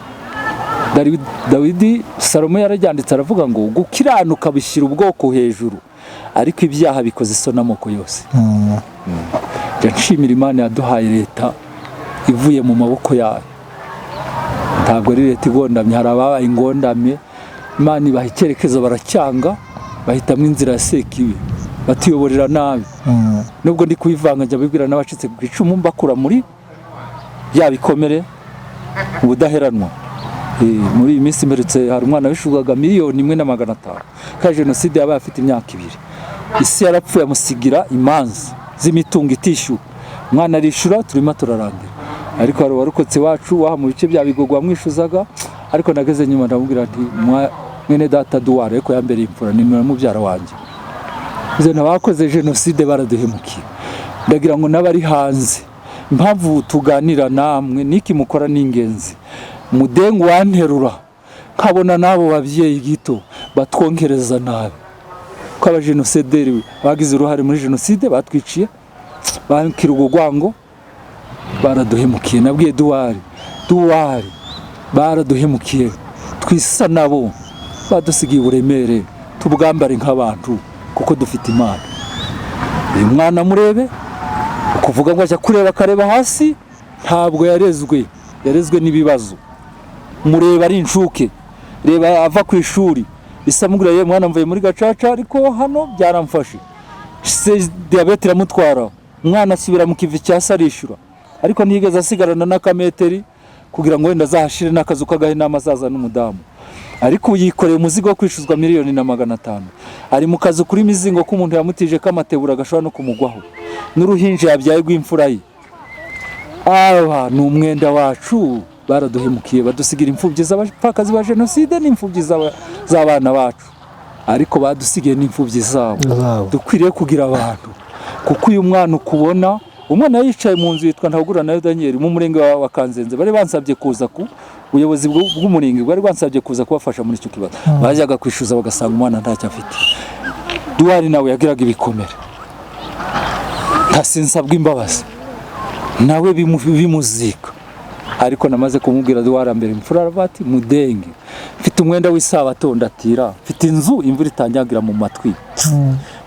Dawidi Salomo yararyanditse, aravuga ngo gukiranuka bishyira ubwoko hejuru, ariko ibyaha bikoze isoni amoko yose. Njya nshimira Imana yaduhaye leta ivuye mu maboko yayo, ntabwo ari leta igondamye. Hari ababaye ingondamye, Imana ibaha icyerekezo baracyanga, bahitamo inzira ya sekibi, batuyoborera nabi. Nubwo ndi kubivanga, njya mbibwira n'abacitse ku icumu, mbakura muri bya bikomere, ubudaheranwa. Muri iyi minsi mperutse hari umwana wishyurwaga 1,500,000 ka jenoside yabaye afite imyaka 2. Isi yarapfuye amusigira imanza z'imitungo itishyuwe, umwana arishyura, turimo turarangira. Ariko hari uwarokotse iwacu waha mu bice bya Bigogwe wamwishyuzaga, ariko nageze nyuma ndamubwira nti mwene data Duwara, ariko yambereye imfura, ni mubyara wanjye. Abakoze jenoside baraduhemukiye, ndagira ngo n'abari hanze, impamvu tuganira namwe niki mukora ni ingenzi. Mudengu wanterura nkabona n'abo babyeyi gito batwonkereza nabi, ko abajenosideri bagize uruhare muri jenoside batwiciye bakira urwango, baraduhemukiye. Nabwiye Duwari, Duwari baraduhemukiye, twisa nabo badusigiye uburemere, tubwambare nk'abantu kuko dufite Imana. Uyu mwana murebe, ukuvuga ngo ajya kureba akareba hasi, ntabwo yarezwe, yarezwe n'ibibazo. Mureba ari inshuke, reba ava ku ishuri isamugura, ye mwana mvuye muri gacaca ariko hano byaramfashe, se diyabete iramutwara, umwana asubira mu kivi cya se arishyura, ariko ntiyigeze asigarana n'akameteri kugira ngo wenda azahashire n'akazu k'agahinama azaza n'umudamu. Ariko ubu yikoreye umuzigo wo kwishyuzwa 1,500,000, ari mu kazu kuri mizingo k'umuntu yamutije k'amatebura gashobora no kumugwaho, n'uruhinja yabyaye rw'imfura ye. Aba ni umwenda wacu, baraduhemukiye, badusigira imfubyi z'abapfakazi ba jenoside n'imfubyi z'abana bacu, ariko badusigiye n'imfubyi zabo. Dukwiriye kugira abantu, kuko uyu mwana ukubona, umwana yicaye mu nzu yitwa Ntaguranayo Daniel mu murenge wa Kanzenze, bari bansabye kuza ku ubuyobozi bw'umurenge, bwari bansabye kuza kubafasha muri icyo kibazo. Bajyaga kwishyuza bagasanga umwana ntacyo afite. Duwari nawe yagiraga ibikomere, ntasinsabwa imbabazi nawe bimuzika. Ariko namaze kumubwira Duwara mbere imfura, aravuga ati mudenge mfite umwenda w'isabato ndatira, mfite inzu imvura itanyagira mu matwi.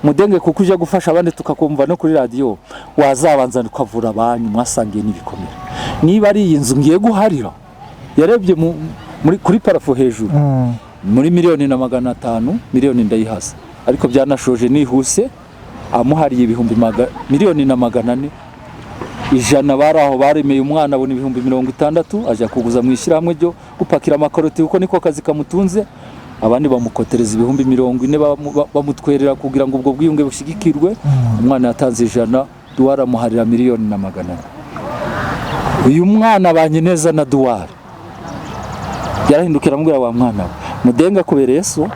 Mudenge kuko ujya gufasha abandi tukakumva no kuri radiyo, wazabanza ukavura abanyu mwasangiye n'ibikomere. Niba ari iyi nzu ngiye guharira, yarebye kuri parafo hejuru muri 1,500,000, miliyoni ndayihaza, ariko byanashoje nihuse amuhariye 1,400,000 100 bari aho baremeye umwana abona 60,000, ajya kuguza mu ishyirahamwe ryo gupakira amakaroti kuko niko kazi kamutunze. Abandi bamukotereza 40,000 bamutwerera kugira ngo ubwo bwiyunge bushyigikirwe. Umwana yatanze 100, Duwara amuharira 1,400,000. Uyu mwana abanye neza na Duwara, yarahindukira amubwira wa mwana we mudenga kubereye so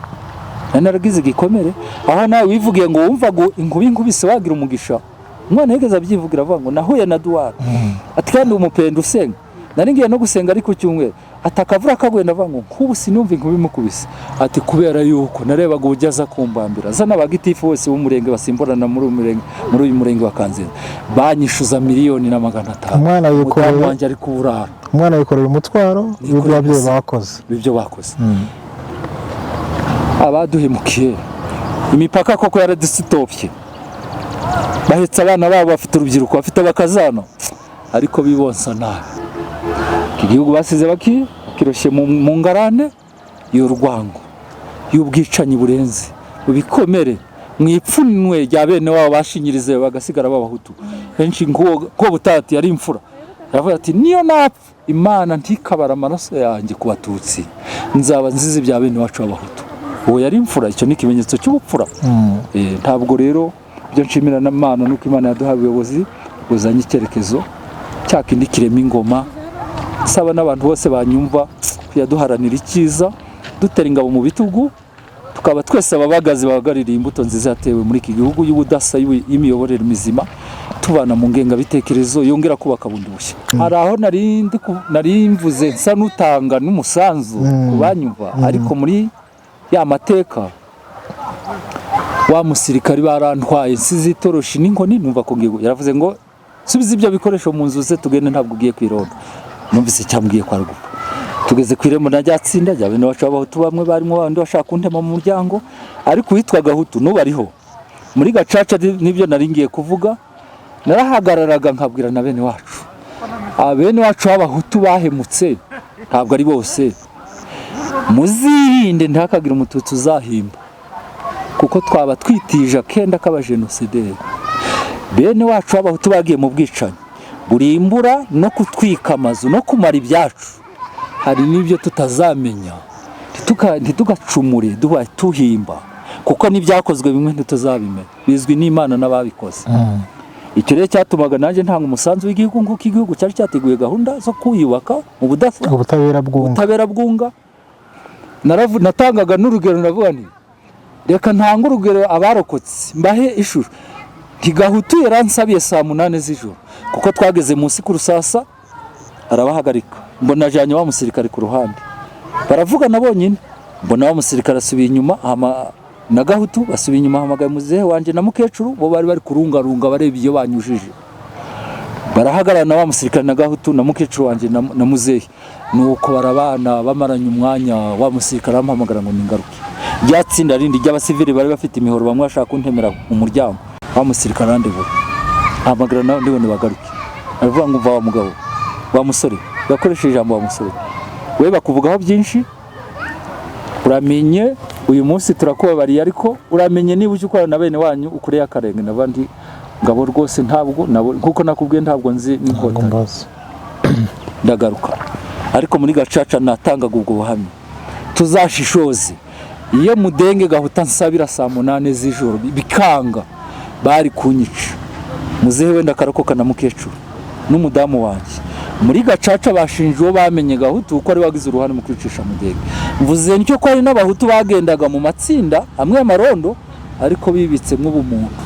naragize igikomere, aho nawe wivugiye ngo wumva ngo inkubi inkubise wagira umugisha. Umwana yigeze abyivugira avuga ngo nahuye na Duwara, ati kandi umupenda usenga, nari ngiye no gusenga ariko cyumweru, ati akavura kaguye ndavuga ngo nkubu sinumva inkubi imukubise, ati kubera yuko narebaga uburyo aza kumbambira azana abagitifu bose b'umurenge basimburana muri uyu murenge wa Kanzenze, banyishuza 1,500,000. Umwana yikoreye umudamu wanjye ari kuburara, umwana yikoreye umutwaro w'ibyo ababyeyi bakoze, ibyo bakoze. Abaduhemukiye imipaka koko yaradusitopye, bahetse abana babo, bafite urubyiruko, bafite abakazana, ariko bibonsa nabi. Iki gihugu basize bakiroshye mu ngarane y'urwango, y'ubwicanyi burenze, mu bikomere, mu ipfunwe rya bene wabo bashinyirize bagasigara b'abahutu benshi. Nk'uwo Butati yari imfura, aravuga ati niyo napfa Imana ntikabara amaraso yanjye ku batutsi, nzaba nzize ibya bene wacu b'abahutu. Uwo yari imfura, icyo ni ikimenyetso cy'ubupfura. Ntabwo rero ibyo nshimira n'Imana nuko Imana yaduhaye ubuyobozi buzanye icyerekezo cya kindi kirema ingoma. Saba n'abantu bose banyumva kuyaduharanira icyiza, dutera ingabo mu bitugu, tukaba twese ababagazi bahagarariye imbuto nziza yatewe muri iki gihugu y'ubudasa, y'imiyoborere mizima, tubana mu ngengabitekerezo yongera kubaka bundi bushya. Hari aho nari mvuze nsa n'utanga n'umusanzu ku banyumva, ariko muri ya mateka wa musirikari barantwaye nsize itoroshi n'inkoni, numva ko ngiye, yaravuze ngo subiza ibyo bikoresho mu nzu ze tugende, ntabwo ugiye kwironda. Numvise cyambwiye kwa rugupfa. Tugeze ku irembo na ryatsinda rya bene wacu b'abahutu, bamwe barimo bandi bashaka kuntema mu muryango, ariko uwitwa Gahutu n'ubu ariho muri gacaca. Nibyo nari ngiye kuvuga, narahagararaga nkabwira na bene wacu, abene wacu b'abahutu bahemutse, ntabwo ari bose, muzirinde ntihakagire umututsi uzahimba, kuko twaba twitije akenda k'abajenosideri. Bene wacu b'abahutu bagiye mu bwicanyi burimbura no kutwika amazu no kumara ibyacu. Hari n'ibyo tutazamenya, ntitugacumure duba tuhimba, kuko n'ibyakozwe bimwe ntituzabimenya, bizwi n'Imana n'ababikoze. Icyo rero cyatumaga nanjye ntanga umusanzu w'igihugu, nk'uko igihugu cyari cyateguye gahunda zo kuyubaka mu budasa, ubutabera bwunga. Ubutabera bwunga. Natangaga n'urugero, ndavuga nti reka ntange urugero, abarokotse mbahe ishusho. Ntigahutu yaransabiye saa 8 z'ijoro, kuko twageze munsi ku Rusasa, arabahagarika, mbona ajyanye wa musirikare ku ruhande, baravugana bonyine. Mbona wa musirikare asubiye inyuma, na Gahutu basubiye inyuma, ahamagaye muzehe wanjye na mukecuru, bo bari bari kurungarunga bareba iyo banyujije. Barahagarara na wa musirikare na Gahutu na mukecuru wanjye na muzehe. Nuko barabana, bamaranye umwanya, wa musirikare aramuhamagara ngo ningaruke. Rya tsinda rindi ry'abasivili bari bafite imihoro, bamwe bashaka kuntemera mu muryango, wa musirikare arandebura, ahamagara nawe ndibone bagaruke, aravuga ngo: "Umva wa mugabo, wa musore," yakoresheje ijambo "wa musore we", "bakuvugaho byinshi, uramenye uyu munsi turakubabariye, ariko uramenye niba ujya ukorana na bene wanyu ukureye akarenge." N'abandi ngabo rwose ntabwo nabo, nkuko nakubwiye, ntabwo nzi n'Inkotanyi. Mbaza. Ndagaruka, ariko muri gacaca natangaga ubwo buhamya. Tuzashishoze, iyo Mudenge Gahuta nsabira saa 8 z'ijoro bikanga, bari kunyica, muzehe wenda akarokoka na mukecuru n'umudamu wanjye. Muri gacaca bashinje uwo bamenye Gahutu kuko ari wagize uruhare mu kwicisha Mudenge. Mvuze nicyo ko hari n'abahutu bagendaga mu matsinda amwe y'amarondo, ariko bibitsemo ubumuntu.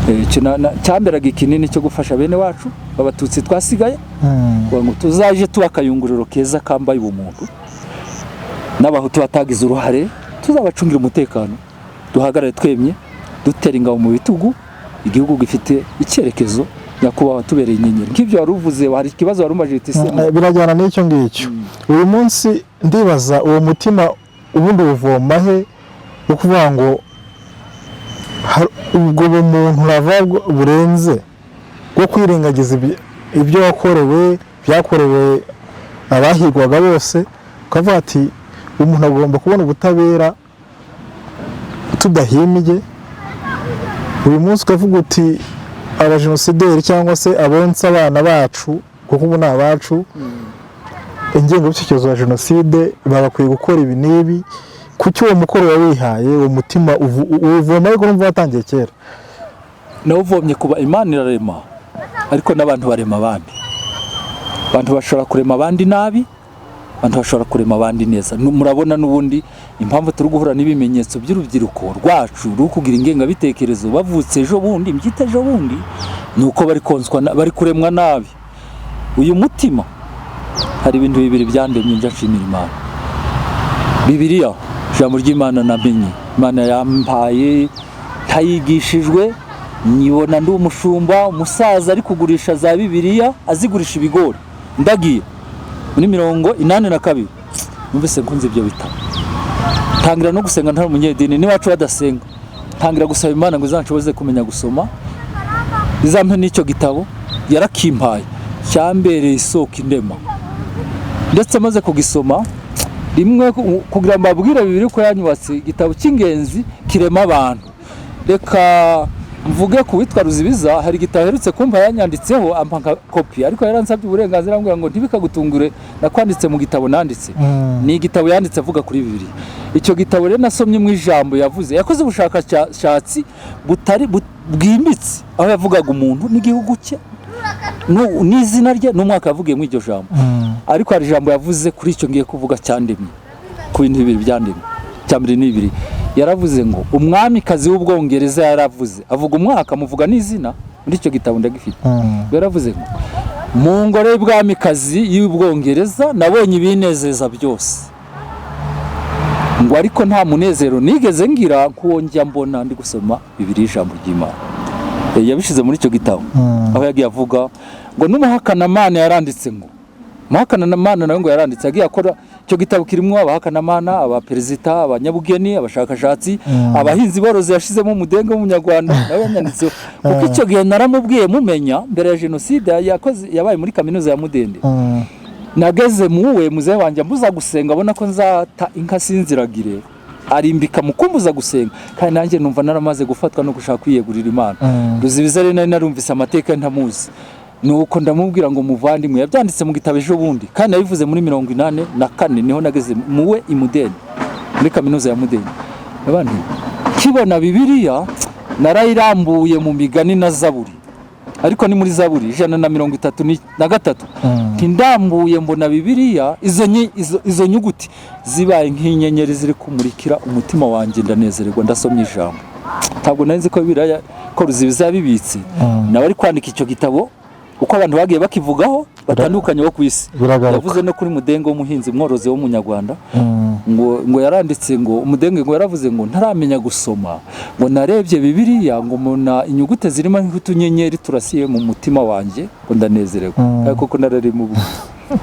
Icyo cyamberaga ikinini cyo gufasha bene wacu b'abatutsi twasigaye, kugira ngo tuzaje tuba akayungururo keza kambaye ubumuntu, n'abahutu batagize uruhare tuzabacungira umutekano, duhagarare twemye, dutera ingabo mu bitugu. Igihugu gifite icyerekezo, nyakubahwa tubereye inyenyeri, nk'ibyo wari uvuze. Hari ikibazo wari umajije uti se? Birajyana n'icyo ngicyo. Uyu munsi ndibaza uwo mutima ubundi uwuvoma he, wo kuvuga ngo ubwo bumuntu urava burenze bwo kwirengagiza ibyo wakorewe, byakorewe abahigwaga bose, ukavuga ati umuntu agomba kubona ubutabera tudahimbye. Uyu munsi ukavuga uti abajenosideri cyangwa se abonsa abana bacu, kuko ubu ni abacu, ingengabitekerezo ya jenoside, bagakwiye gukora ibi n'ibi. Kuki uwo mukoro wawihaye, uwo mutima uwuvoma? Ariko numva watangiye kera. Nawuvomye kuba Imana irarema, ariko n'abantu barema abandi. Abantu bashobora kurema abandi nabi, abantu bashobora kurema abandi neza. Murabona n'ubundi impamvu turi guhura n'ibimenyetso by'urubyiruko rwacu ruri kugira ingengabitekerezo, bavutse ejo bundi, mbyita ejo bundi, ni uko bari konswa, bari kuremwa nabi. Uyu mutima, hari ibintu bibiri byandemye njya nshimira Imana: Bibiliya, ijambo ry'Imana namenye, Imana yampaye ntayigishijwe, nyibona ndi umushumba, umusaza ari kugurisha za Bibiliya, azigurisha ibigori, ndagiye muri 82. Numvise nkunze ibyo bitabo, ntangira no gusenga ntari umunyedini, n'iwacu badasenga. Ntangira gusaba Imana ngo izanshoboze kumenya gusoma, izampe n'icyo gitabo. Yarakimpaye, cyambereye isoko indema. Ndetse maze kugisoma rimwe, kugira ngo mbabwire bibiri ko yanyubatse, igitabo cy'ingenzi kirema abantu. Reka mvuge ku witwa Ruzibiza. Hari igitabo aherutse kumpa, yanyanditseho, ampa nka kopi, ariko yaransabye uburenganzira, ambwira ngo ntibikagutungure nakwanditse mu gitabo nanditse. Ni igitabo yanditse avuga kuri bibiri. Icyo gitabo rero nasomye mu ijambo yavuze, yakoze ubushakashatsi butari bwimbitse, aho yavugaga umuntu n'igihugu cye n'izina rye n'umwaka yavugiyemo iryo jambo. Ariko hari ijambo yavuze kuri icyo ngiye kuvuga cyandemye, ku bintu bibiri byandemye. Icya mbere ni bibiri. Yaravuze ngo umwamikazi w'Ubwongereza yaravuze, avuga umwaka, muvuga n'izina, muri icyo gitabo ndagifite. Yaravuze ngo mu ngoro y'ubwamikazi y'Ubwongereza nabonye ibinezeza byose, ngo ariko nta munezero nigeze ngira nk'uwo njya mbona ndi gusoma bibiri, ijambo ry'Imana. Yabishyize muri icyo gitabo, aho yagiye avuga ngo n'umuhakanamana yaranditse, ngo umuhakanamana nawe ngo yaranditse, yagiye akora. Icyo gitabo kirimo abahakanamana, abaperezida, abanyabugeni, abashakashatsi, abahinzi borozi, yashizemo umudenge w'umunyarwanda nawe yanyanditseho, kuko icyo gihe naramubwiye mumenya mbere ya jenoside, yakoze yabaye muri kaminuza ya Mudende. Nageze muwe, muzehe wanjye ambuza gusenga, abona ko nzata inka sinziragire, arimbika mu kumbuza gusenga, kandi nanjye numva naramaze gufatwa no gushaka kwiyegurira Imana. Ruzibiza rero nari narumvise amateka, ntamuzi. Nuko ndamubwira ngo muvandimwe, yabyanditse mu gitabo ejo bundi, kandi yabivuze muri 84, niho nageze muwe i Mudende, muri kaminuza ya Mudende. Abandi kibona Bibiliya narayirambuye mu Migani na Zaburi, ariko ni muri Zaburi 133. Ntindambuye mbona Bibiliya, izo nyuguti zibaye nk'inyenyeri ziri kumurikira umutima wanjye, ndanezererwa, ndasomye ijambo. Ntabwo nari nzi ko Bibiliya ko ruzibiza bibitse. Nawe ari kwandika icyo gitabo, uko abantu bagiye bakivugaho batandukanye bo ku isi. Biragaruka. Yavuze no kuri Mudenge w'umuhinzi mworozi w'umunyarwanda, ngo yaranditse ngo Umudenge ngo yaravuze ngo ntaramenya gusoma, ngo narebye Bibiliya, ngo mbona inyuguti zirimo nk'utunyenyeri turasiye mu mutima wanjye, ngo ndanezererwa. Ariko koko narari mu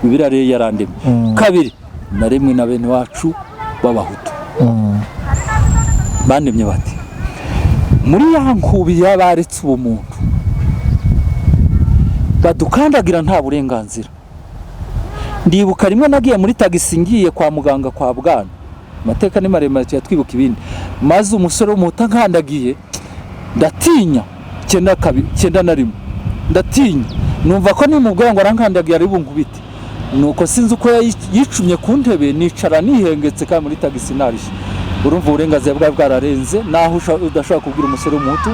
Bibiliya rero yarandemye. Kabiri, naremwe na bene wacu b'Abahutu. Bandemye bati muri ya nkubi y'abaretse ubumuntu badukandagira nta burenganzira. Ndibuka rimwe nagiye muri tagisi ngiye kwa muganga kwa Bwana, amateka ni maremare tuyatwibuka ibindi, maze umusore w'Umuhutu ankandagiye ndatinya. 92, 91, ndatinya, numva ko nimubwira ngo arankandagiye ari bunkubite. Nuko sinzi uko yicumye ku ntebe, nicara nihengetse, kandi muri tagisi narishye. Urumva uburenganzira bwari bwararenze naho udashobora kubwira umusore w'Umuhutu.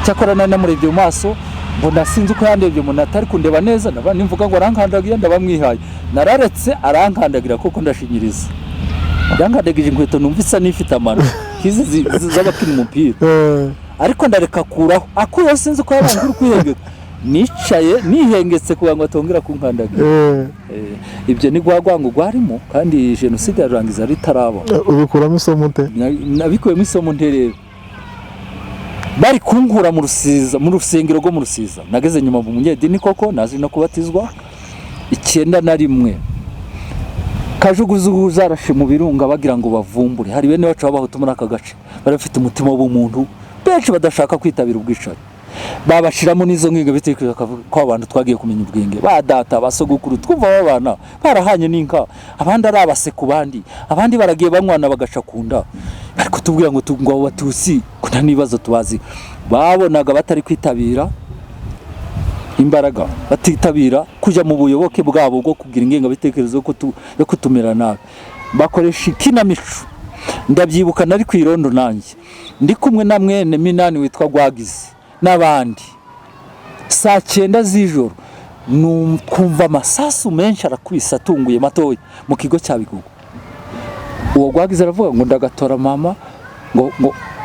Cyakora nari namurebye mu maso, mbona sinzi uko yandebye, mbona atari kundeba neza. Ndaba nimvuga ngo arankandagiye ndabamwihaye. Nararetse arankandagira kuko ndashinyiriza. Yankandagije inkweto numva isa n'ifite amano nk'izi z'abakina umupira, ariko ndareka akuraho. Akuyeho sinzi uko yabanje uri kwihengeka, nicaye nihengetse kugira ngo atongera kunkandagira. Ibyo ni rwa rwango rwarimo, kandi jenoside yarangiza ari itaraba. Ubikuramo isomo ute? Nabikuyemo isomo nterera bari kunkura mu Rusiza, mu rusengero rwo mu Rusiza. Nageze nyuma mu munyedini koko, nazi no kubatizwa 91. Kajugujugu zarashe mu birunga bagira ngo bavumbure. Hari bene wacu b'Abahutu muri aka gace bari bafite umutima w'ubumuntu, benshi badashaka kwitabira ubwicanyi, babashiramo n'izo ngingo bitekerezo ko abantu twagiye kumenya ubwenge ba data, ba sogokuru, twumva babana barahanye n'inka, abandi ari abase ku bandi, abandi baragiye banywana bagaca ku nda, bari kutubwira ngo ngo abo Batutsi ko nta n'ibibazo tubazi. Babonaga batari kwitabira imbaraga, batitabira kujya mu buyoboke bwabo bwo kugira ingengabitekerezo yo kutumira nabi, bakoresha ikinamico. Ndabyibuka nari ku irondo nanjye, ndi kumwe na mwene Minani witwa Gwagizi n'abandi. Saa 9 z'ijoro twumva amasasu menshi arakubise atunguye matoya mu kigo cya Bigugu. Uwo Gwagizi aravuga ngo ndagatora mama, ngo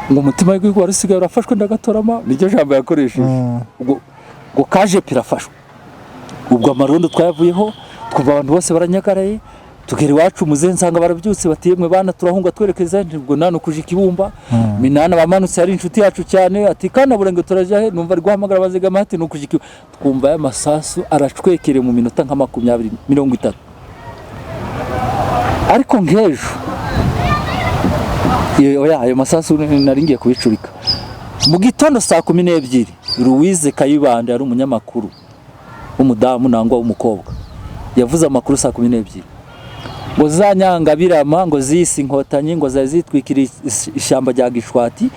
umutima w'igihugu wari usigaye urafashwe, ndagatora mama, niryo jambo yakoresheje. Ubwo ngo kaje pirafashwe. Ubwo amarondo twayavuyeho, twumva abantu bose baranyagaraye. Tugera iwacu, muzehe nsanga barabyutse, bati yemwe bana, turahunga twerekeza. Ubwo nani kuja Ikibumba. Minani abamanutse, ari inshuti yacu cyane, ati kana Burenge turajya he? Numva ari guhamagara abazigama, ati nukuja Ikibumba. Twumva aya masasu aracwekereye mu minota nka 20, 30. Ariko nk'ejo oya, ayo masasu nari ngiye kubicurika mu gitondo saa 12. Louise Kayibanda yari umunyamakuru w'umudamu nangwa w'umukobwa, yavuze amakuru saa 12 ngo za nyangabirama ngo ziyise Inkotanyi, ngo zari zitwikiriye ishyamba rya Gishwati,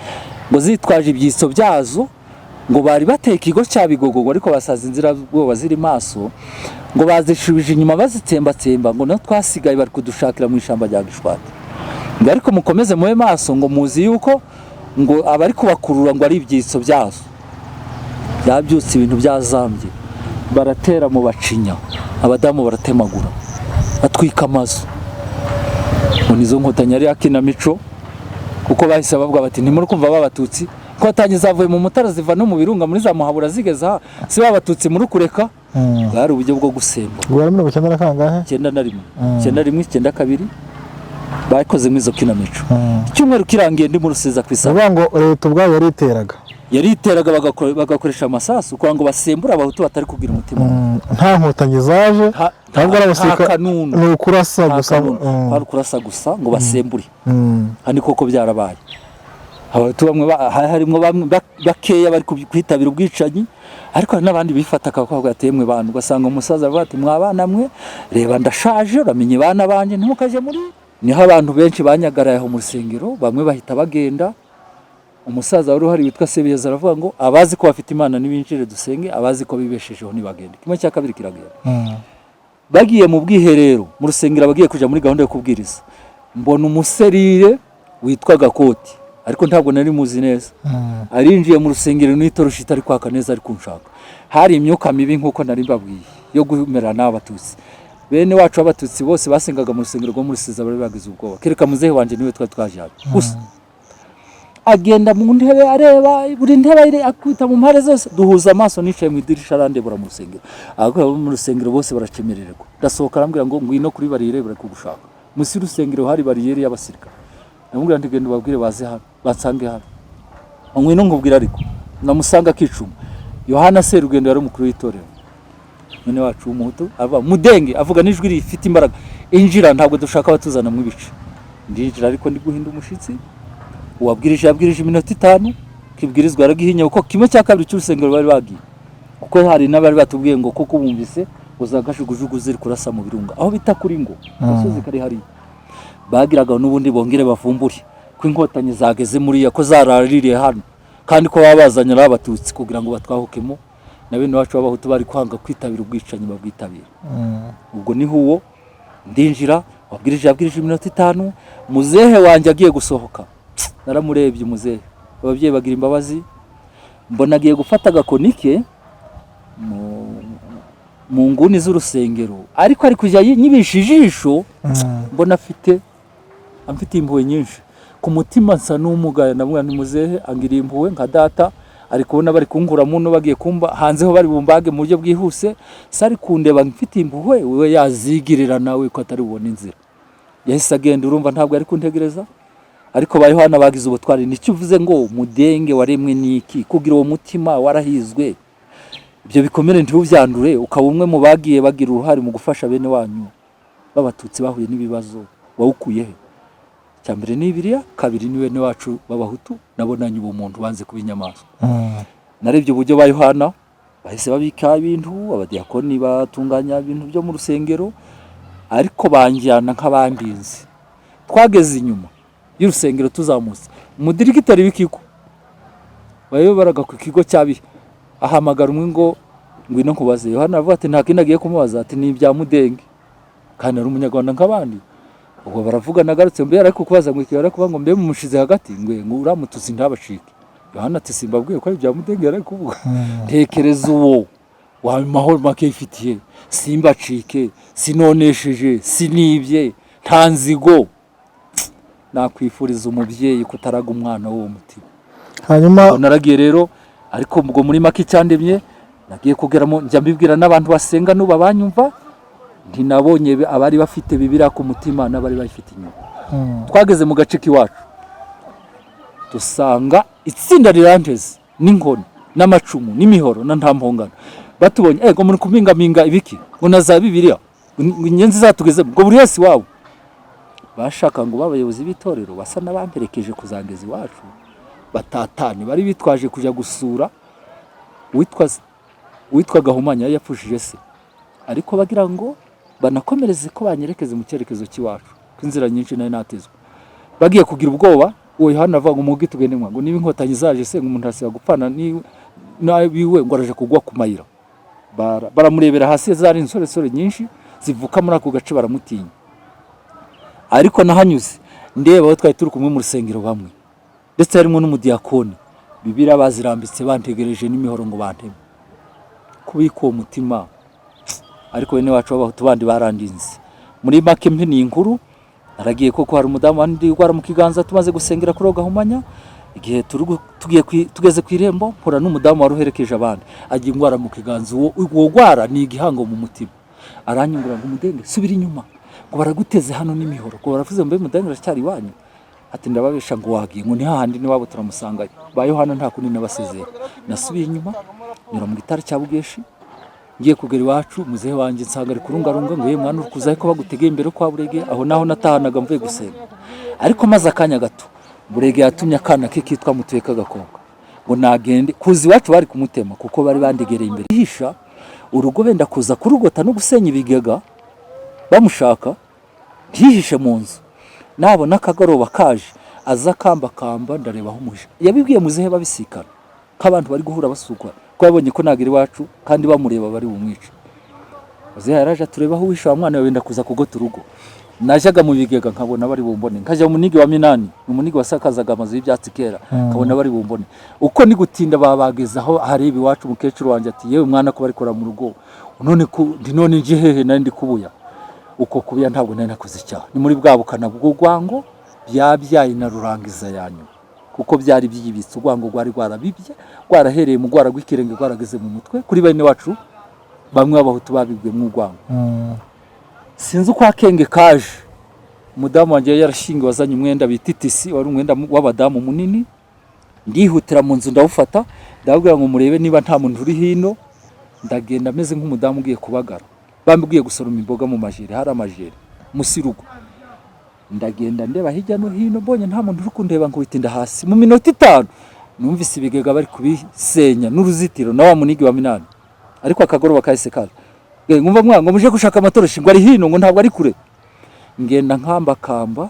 ngo zitwaje ibyitso byazo, ngo bari bateye ikigo cya Bigogo, ariko basaza inzirabwoba ziri maso, ngo bazishubije inyuma bazitsembatsemba, ngo no twasigaye bari kudushakira mu ishyamba rya Gishwati, ngo ariko mukomeze mube maso, ngo muzi yuko ngo abari kubakurura ngo ari ibyitso byazo. Byabyutse ibintu byazambye, baratera mu Bacinya, abadamu baratemagura, batwika amazu, ngo nizo Nkotanyi. Yari yakinamico, kuko bahise bavuga bati ntimuri kumva b'Abatutsi, Inkotanyi zavuye mu Mutara ziva no mu birunga muri za Muhabura zigeze aha, si b'Abatutsi muri kureka. Bwari uburyo bwo gusemba. Ubwo ari 90 na kangahe? 91, 91, 92 bakoze muri izo kinamico. Icyumweru kirangiye ndi mu Rusiza ku isaha. Uvuga ngo leta ubwayo yariteraga? Yariteraga, bagakoresha amasasu kugira ngo basembure Abahutu batari kugira umutima. Nta Nkotanyi zaje, ntabwo ari nta abasirikare, kanunu. Ni ukurasa Nta gusa. kanunu. Kwari ukurasa gusa ngo basembure. Kandi koko byarabaye. Abahutu bamwe harimo bamwe bakeya bari kwitabira ubwicanyi, ariko hari n'abandi bifataga bakavuga ati yemwe bantu, ugasanga umusaza aravuga ati mwa bana mwe, reba ndashaje, uramenye bana banjye ntimukaje muri. Niho abantu benshi banyagaraye aho mu rusengero, bamwe bahita bagenda. Umusaza wari uhari witwa Sebiyeza aravuga ngo abazi ko bafite Imana nibinjire dusenge, abazi ko bibeshejeho ntibagende. Kimwe cya kabiri kiragenda. Bagiye mu bwiherero mu rusengero, abagiye kujya muri gahunda yo kubwiriza, mbona umuserire witwa Gakoti, ariko ntabwo nari muzi neza, arinjiye mu rusengero n'itoroshi itari kwaka neza, ari kunshaka. Hari imyuka mibi, nk'uko nari mbabwiye, yo gumera n'Abatutsi. Bene wacu b'Abatutsi bose basengaga mu rusengero rwo muri Rusiza bari bagize ubwoba, kereka muzehe wanjye, niwe twari twajyanye gusa. Agenda mu ntebe, areba buri ntebe, akubita mu mpande zose, duhuza amaso nicaye mu idirisha, arandebura mu rusengero. Abakora mu rusengero bose baracemererwa. Ndasohoka, arambwira ngo ngwino kuri bariyeri, bari kugushaka. Munsi y'urusengero hari bariyeri y'abasirikare. Ndamubwira nti genda ubabwire baze hano, bansange hano. Ngwino nkubwira. Ariko namusanga akicuma. Yohana Serugendo yari umukuru w'itorero, mwene wacu w'Umuhutu, ava Mudenge, avuga n'ijwi rifite imbaraga: "Injira, ntabwo dushaka abatuzana mu ibice." Ndinjira, ariko ndi guhinda umushyitsi. Uwabwirije yabwirije iminota 5, kibwirizwa yaragihinya, kuko kimwe cya kabiri cy'urusengero bari bagiye, kuko hari n'abari batubwiye ngo koko bumvise ngo za kajugujugu ziri kurasa mu birunga, aho bita kuri ngo gasozi kari hariya. Bagiraga n'ubundi bongere bavumbure ko Inkotanyi zageze muriya, ko zaraririye hano, kandi ko baba bazanye ari Abatutsi kugira ngo batwahukemo, na bene wacu b'Abahutu bari kwanga kwitabira ubwicanyi babwitabira. Ubwo niho uwo ndinjira, wabwirije yabwirije iminota 5. Muzehe wanjye agiye gusohoka, naramurebye muzehe, ababyeyi bagira imbabazi, mbona agiye gufata agakoni ke mu nguni z'urusengero, ariko ari kujya nyibisha ijisho, mbona afite amfitiye impuhwe nyinshi. Ku mutima nsa n'umugaya, ndamubwira nti muzehe angiriye impuhwe nka data, ari kubona bari kunkura muno, bagiye kumba hanze ho bari bumbage mu buryo bwihuse, se ari kundeba mfitiye impuhwe, we yazigirira nawe ko atari bubone inzira. Yahise agenda, urumva ntabwo ari kuntegereza. Ariko ba Yohana bagize ubutwari. Nicyo uvuze ngo Mudenge waremwe n'iki kugira uwo mutima warahizwe, ibyo bikomere ntibubyandure, ukaba umwe mu bagiye bagira uruhare mu gufasha bene wanyu b'Abatutsi bahuye n'ibibazo, wawukuye he? Icya mbere ni Bibiliya, kabiri ni bene wacu b'Abahutu nabonanye ubumuntu, banze kuba inyamaswa. Narebye uburyo ba Yohana bahise babika ibintu, abadiyakoni batunganya ibintu byo mu rusengero, ariko banjyana nk'abandinzi. Twageze inyuma y'urusengero, tuzamutse, umudirigiteri w'ikigo wayoboraga ku kigo cya Bihe ahamagara umwe ngo ngwino nkubaze. Yohana aravuga ati nta kindi agiye kumubaza, ati ni ibya Mudenge, kandi ari Umunyarwanda nk'abandi. Ubwo baravuga, nagarutse mbe ariko kubaza ngo iki, kuvuga ngo mbe mumushize hagati ngo uramututsi ntabacike. Yohana ati simbabwiye ko ari ibya Mudenge yari kuvuga. Ntekereza uwo wa mahoro make yifitiye, simbacike, sinonesheje, sinibye, nta nzigo. Nakwifuriza umubyeyi kutaraga umwana w'uwo mutima. Hanyuma Ubwo naragiye rero, ariko ubwo muri make icyandemye, nagiye kugeramo, njya mbibwira n'abantu basenga n'ubu banyumva, ntinabonye abari bafite Bibiliya ku mutima n'abari bayifite inyuma. Twageze mu gace k'iwacu, dusanga itsinda riranteze n'inkoni n'amacumu n'imihoro na nta mpongano. Batubonye, ngo muri kumpingaminga ibiki, ngo na za Bibiliya, ngo inyenzi zatugezemo, ngo buri wese iwabo. Bashaka ngo b'abayobozi b'itorero basa n'abamperekeje kuzangeza iwacu batatane. Bari bitwaje kujya gusura uwitwa Gahumanya, yari yapfushije se, ariko bagira ngo banakomereze ko banyerekeze mu cyerekezo cy'iwacu, ko inzira nyinshi nari natezwe. Bagiye kugira ubwoba, uwo Yohana avuga ngo mugi tugende mwa, ngo niba Inkotanyi zaje se, ngo umuntu arasiba gupfana n'abiwe, ngo araje kugwa ku mayira. Baramurebera hasi, zari insoresore nyinshi zivuka muri ako gace, baramutinya. Ariko nahanyuze ndeba abo twari turi kumwe mu rusengero bamwe, ndetse harimo n'umudiyakoni, Bibiliya bazirambitse bantegereje n'imihoro ngo banteme. Kubika uwo mutima, ariko bene wacu b'Abahutu bandi barandinze. Muri make mpiniye inkuru, naragiye koko, hari umudamu wandi urwara mu kiganza. Tumaze gusengera kuri uwo Gahumanya, igihe turi tugeze ku irembo, mpura n'umudamu wari uherekeje abandi, agira indwara mu kiganza. Uwo rwara ni igihango mu mutima. Aranyungura ngo umudenge subira inyuma, ngo baraguteze hano n'imihoro, ngo baravuze ngo mbe Mudenge aracyari iwanyu? Ati ndababesha, ngo wagiye, ngo ni hahandi n'iwabo turamusangayo. Ba Yohana nta kundi nabasezeye, nasubiye inyuma nyura mu gitari cya Bugeshi. Ngiye kugera iwacu, muzehe wanjye nsanga ari kurungarunga, ngo ye mwana uri kuzahe ko bagutegeye imbere kwa Burege? Aho naho natahanaga mvuye gusenga, ariko maze akanya gato Burege yatumye akana ke kitwa Mutuye k'agakobwa ngo nagende kuza iwacu, bari kumutema kuko bari bandegereye imbere hisha urugo, benda kuza kurugota no gusenya ibigega bamushaka. Ntihishe mu nzu, nabona akagoroba kaje Aza akambakamba, ndareba aho umuhisha. Yabibwiye muzehe babisikana ko abantu bari guhura basukwa, ko yabonye ko nagera iwacu kandi bamureba bari bumwice. Muzehe yaraje atureba aho uwishe wa mwana we, wenda kuza kugota urugo. Najyaga mu bigega nkabona bari bumbone, nkajya mu munigi wa minani, ni umunigi wasakazaga amazu y'ibyatsi kera, nkabona bari bumbone. Uko ni gutinda babageza aho hareba iwacu. Umukecuru wanjye ati: "Yewe mwana, ko barikora mu rugo none ku ndi none nje hehe?" Nari ndi kubuya uko kubuya, ntabwo nari nakoze icyaha. Ni muri bwa bukana bw'urwango byabyaye na rurangiza ya nyuma, kuko byari byibitse. Urwango rwari rwarabibye, rwarahereye mu rwara rw'ikirenge, rwarageze mu mutwe kuri bene wacu bamwe b'Abahutu babibwemo urwango. Sinzi uko akenge kaje. Umudamu wanjye yari yarashyingiwe, wazanye umwenda bita itisi, wari umwenda w'abadamu munini. Ndihutira mu nzu ndawufata, ndababwira ngo murebe niba nta muntu uri hino. Ndagenda ameze nk'umudamu ugiye kubagara, bambwiye gusoroma imboga mu majeri, hari amajeri musi rugo. Ndagenda ndeba hirya no hino, mbonye nta muntu uri kundeba, nkubita inda hasi. Mu minota 5 numvise ibigega bari kubisenya n'uruzitiro na wa munigi wa minani. Ariko akagoroba kahise kaza. Ngumva mwana ngo muje gushaka amatoroshi, ngo ari hino, ngo ntabwo ari kure. Ngenda nkambakamba,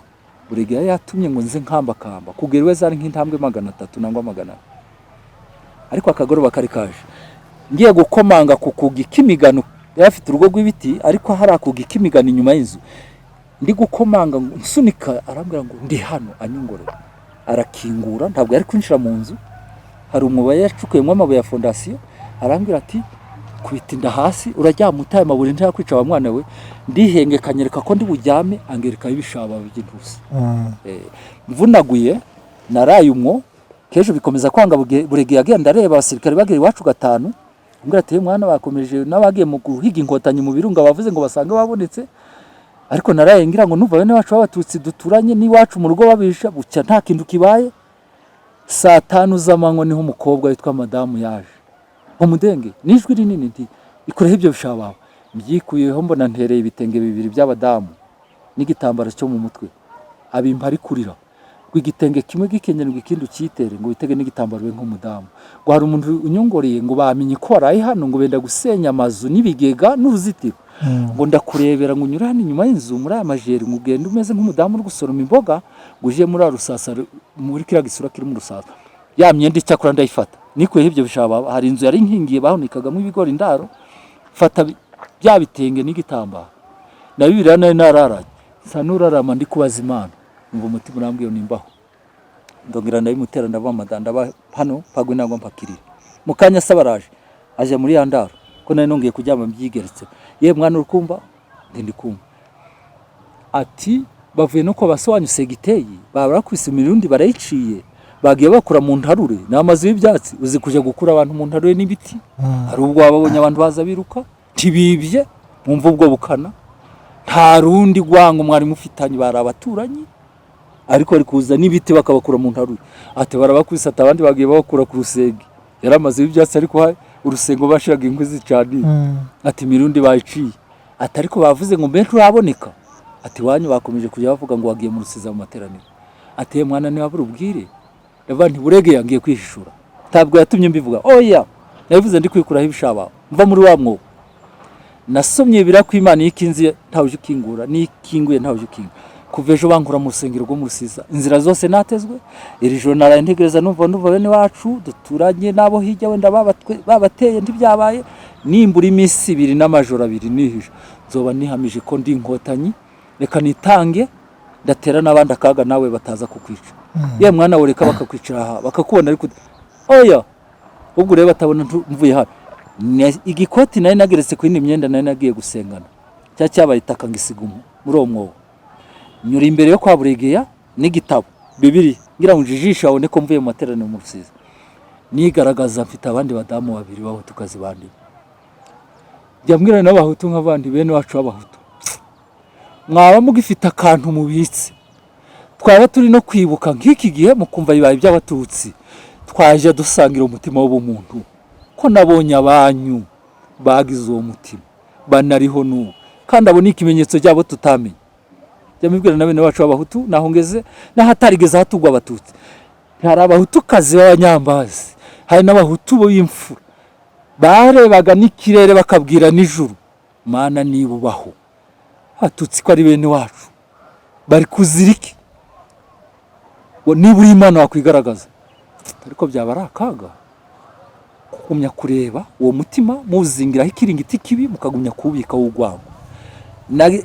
buri gihe yatumye ngo nze nkambakamba kugera iwe, zari nk'intambwe 300 nangwa 400. Ariko akagoroba kari kaje. Ngiye gukomanga ku kugi k'imigano, yari afite urugo rw'ibiti ariko hari akugi k'imigano inyuma y'inzu. Ndi gukomanga ngo nsunika, arambwira ngo ndi hano, anyongorera, arakingura. Ntabwo yari kwinjira mu nzu, hari umwobo yacukuyemo amabuye ya fondasiyo. Arambwira ati: "Kubita inda hasi, uraryama utaye amabuye, ntiyakwica wa mwana we." Ndihengeka, anyereka ko ndi buryame, angerekaho ibishaba by'intusi. Mvunaguye naraye umwo. Kenshi bikomeza kwanga. Buri gihe agenda areba abasirikare bagera iwacu gatanu, umbwira ati: "Mwana, bakomeje n'abagiye mu guhiga Inkotanyi mu birunga, bavuze ngo basange babonetse." Ariko naraye ngira ngo numva bene wacu b'Abatutsi duturanye n'iwacu mu rugo babisha. Bucya nta kintu kibaye. Saa 5 z'amanywa niho umukobwa witwa madamu yaje ngo: "Mudenge," n'ijwi rinini, nti: "Ikureho ibyo bishababa." Mbyikuyeho, mbona ntereye ibitenge bibiri by'abadamu n'igitambaro cyo mu mutwe. Abimpa ari kurira, ngo igitenge kimwe gikenyere, ngo ikindi ucyitere, ngo witege n'igitambaro ube nk'umudamu. Ngo hari umuntu unyongoreye ngo bamenye ko waraye hano, ngo benda gusenya amazu n'ibigega n'uruzitiro, ngo ndakurebera, ngo unyure hano inyuma y'inzu muri aya majeri, ngo ugende umeze nk'umudamu uri gusoroma imboga, ngo uje muri rusasa, muri kiriya gisura kiri mu rusasa. Ya myenda icyakora ndayifata, nikuyeho ibyo bishaba. Hari inzu yari nkingiye bahunikagamo ibigori, indaro. Fata bya bitenge n'igitambaro na Bibiliya nari nararanye, nsa n'urarama ndi kubaza Imana. Numva umutima urambwiye nimbaho. Ndongera ndabimutera, ndabamada, ndaba hano mpagwe nangwa mpakirira. Mu kanya se baraje, aje muri ya ndaro ko nari nongeye kuryama mbyigeretse. "Ye mwana, uri kumva?" Ndi kumva. Ati: "Bavuye no kwa basobanyu segiteyi, baba barakubise imirundi barayiciye, bagiye bakura mu ntarure." Ni amazu y'ibyatsi, uzi kuja gukura abantu mu ntarure n'ibiti. Hari ubwo wababonye abantu baza biruka, ntibibye, mwumva ubwo bukana. Nta rundi rwango mwari mufitanye, bari abaturanyi, ariko bari kuza n'ibiti bakabakura mu ntarure. Ati: "Barabakubise." Ati: "Abandi bagiye babakura ku rusenge." Yari amazu y'ibyatsi ariko urusengo bashiraga inkwi zicaniye. Ati: "Imirundi bayiciye." Ati: "Ariko bavuze ngo mbe nturaboneka." Ati: "Iwanyu bakomeje kujya bavuga ngo wagiye mu Rusiza mu materaniro." Ati: "Ye mwana, niba ubwire." Ndavuga nti: "Buregeya ngiye kwihishura." Ntabwo yatumye mbivuga, oya, nabivuze ndi kwikuraho ibishaba mva muri wa mwobo. Nasomye bira ko Imana iyo ikinze ntawe uje ukingura, n'iyo ikinguye ntawe uje ukinga. Kuva ejo bankura mu rusengero rwo mu Rusiza, inzira zose natezwe. Iri joro naraye ntegereza, numva bene wacu duturanye n'abo hirya wenda babateye, ntibyabaye. Nimbura iminsi 2 n'amajoro 2 nihisha, nzoba nihamije ko ndi Inkotanyi. Reka nitange, ndatera n'abandi akaga, nawe bataza kukwica. Ye mwana we, reka bakakwicara aha bakakubona, ariko oya, ubwo ureba batabona mvuye hano. Igikoti nari nageretse ku yindi myenda nari nagiye gusengana cya cyabaye itaka, ngisiga muri uwo mwobo. Nyura imbere yo kwa Buregeya n'igitabo Bibiri, ngira ngo njijishe abone ko mvuye mu materaniro mu Rusizi. Nigaragaza mfite abandi badamu babiri b'Abahutukazi bandi. Njya mbwira n'Abahutu nk'abandi bene wacu b'Abahutu: mwaba mugifite akantu mubitse, twaba turi no kwibuka nk'iki gihe mukumva bibaye iby'Abatutsi, twaje dusangira umutima w'ubumuntu, ko nabonye abanyu bagize uwo mutima banariho n'ubu, kandi abo ni ikimenyetso cyabo tutamenye. Jya mbibwira na bene wacu b'Abahutu naho ngeze n'ahatarigeze hatugwa Abatutsi. Hari Abahutukazi b'abanyambazi, hari n'Abahutu b'imfura barebaga n'ikirere bakabwira nijoro: "Mana, niba ubaho, Abatutsi ko ari bene wacu bari kuzira iki?" Ngo niba uri Imana wakwigaragaza, ariko byaba ari akaga kugumya kureba uwo mutima muwuzingiraho ikiringiti kibi, mukagumya kuwubika w'urwango.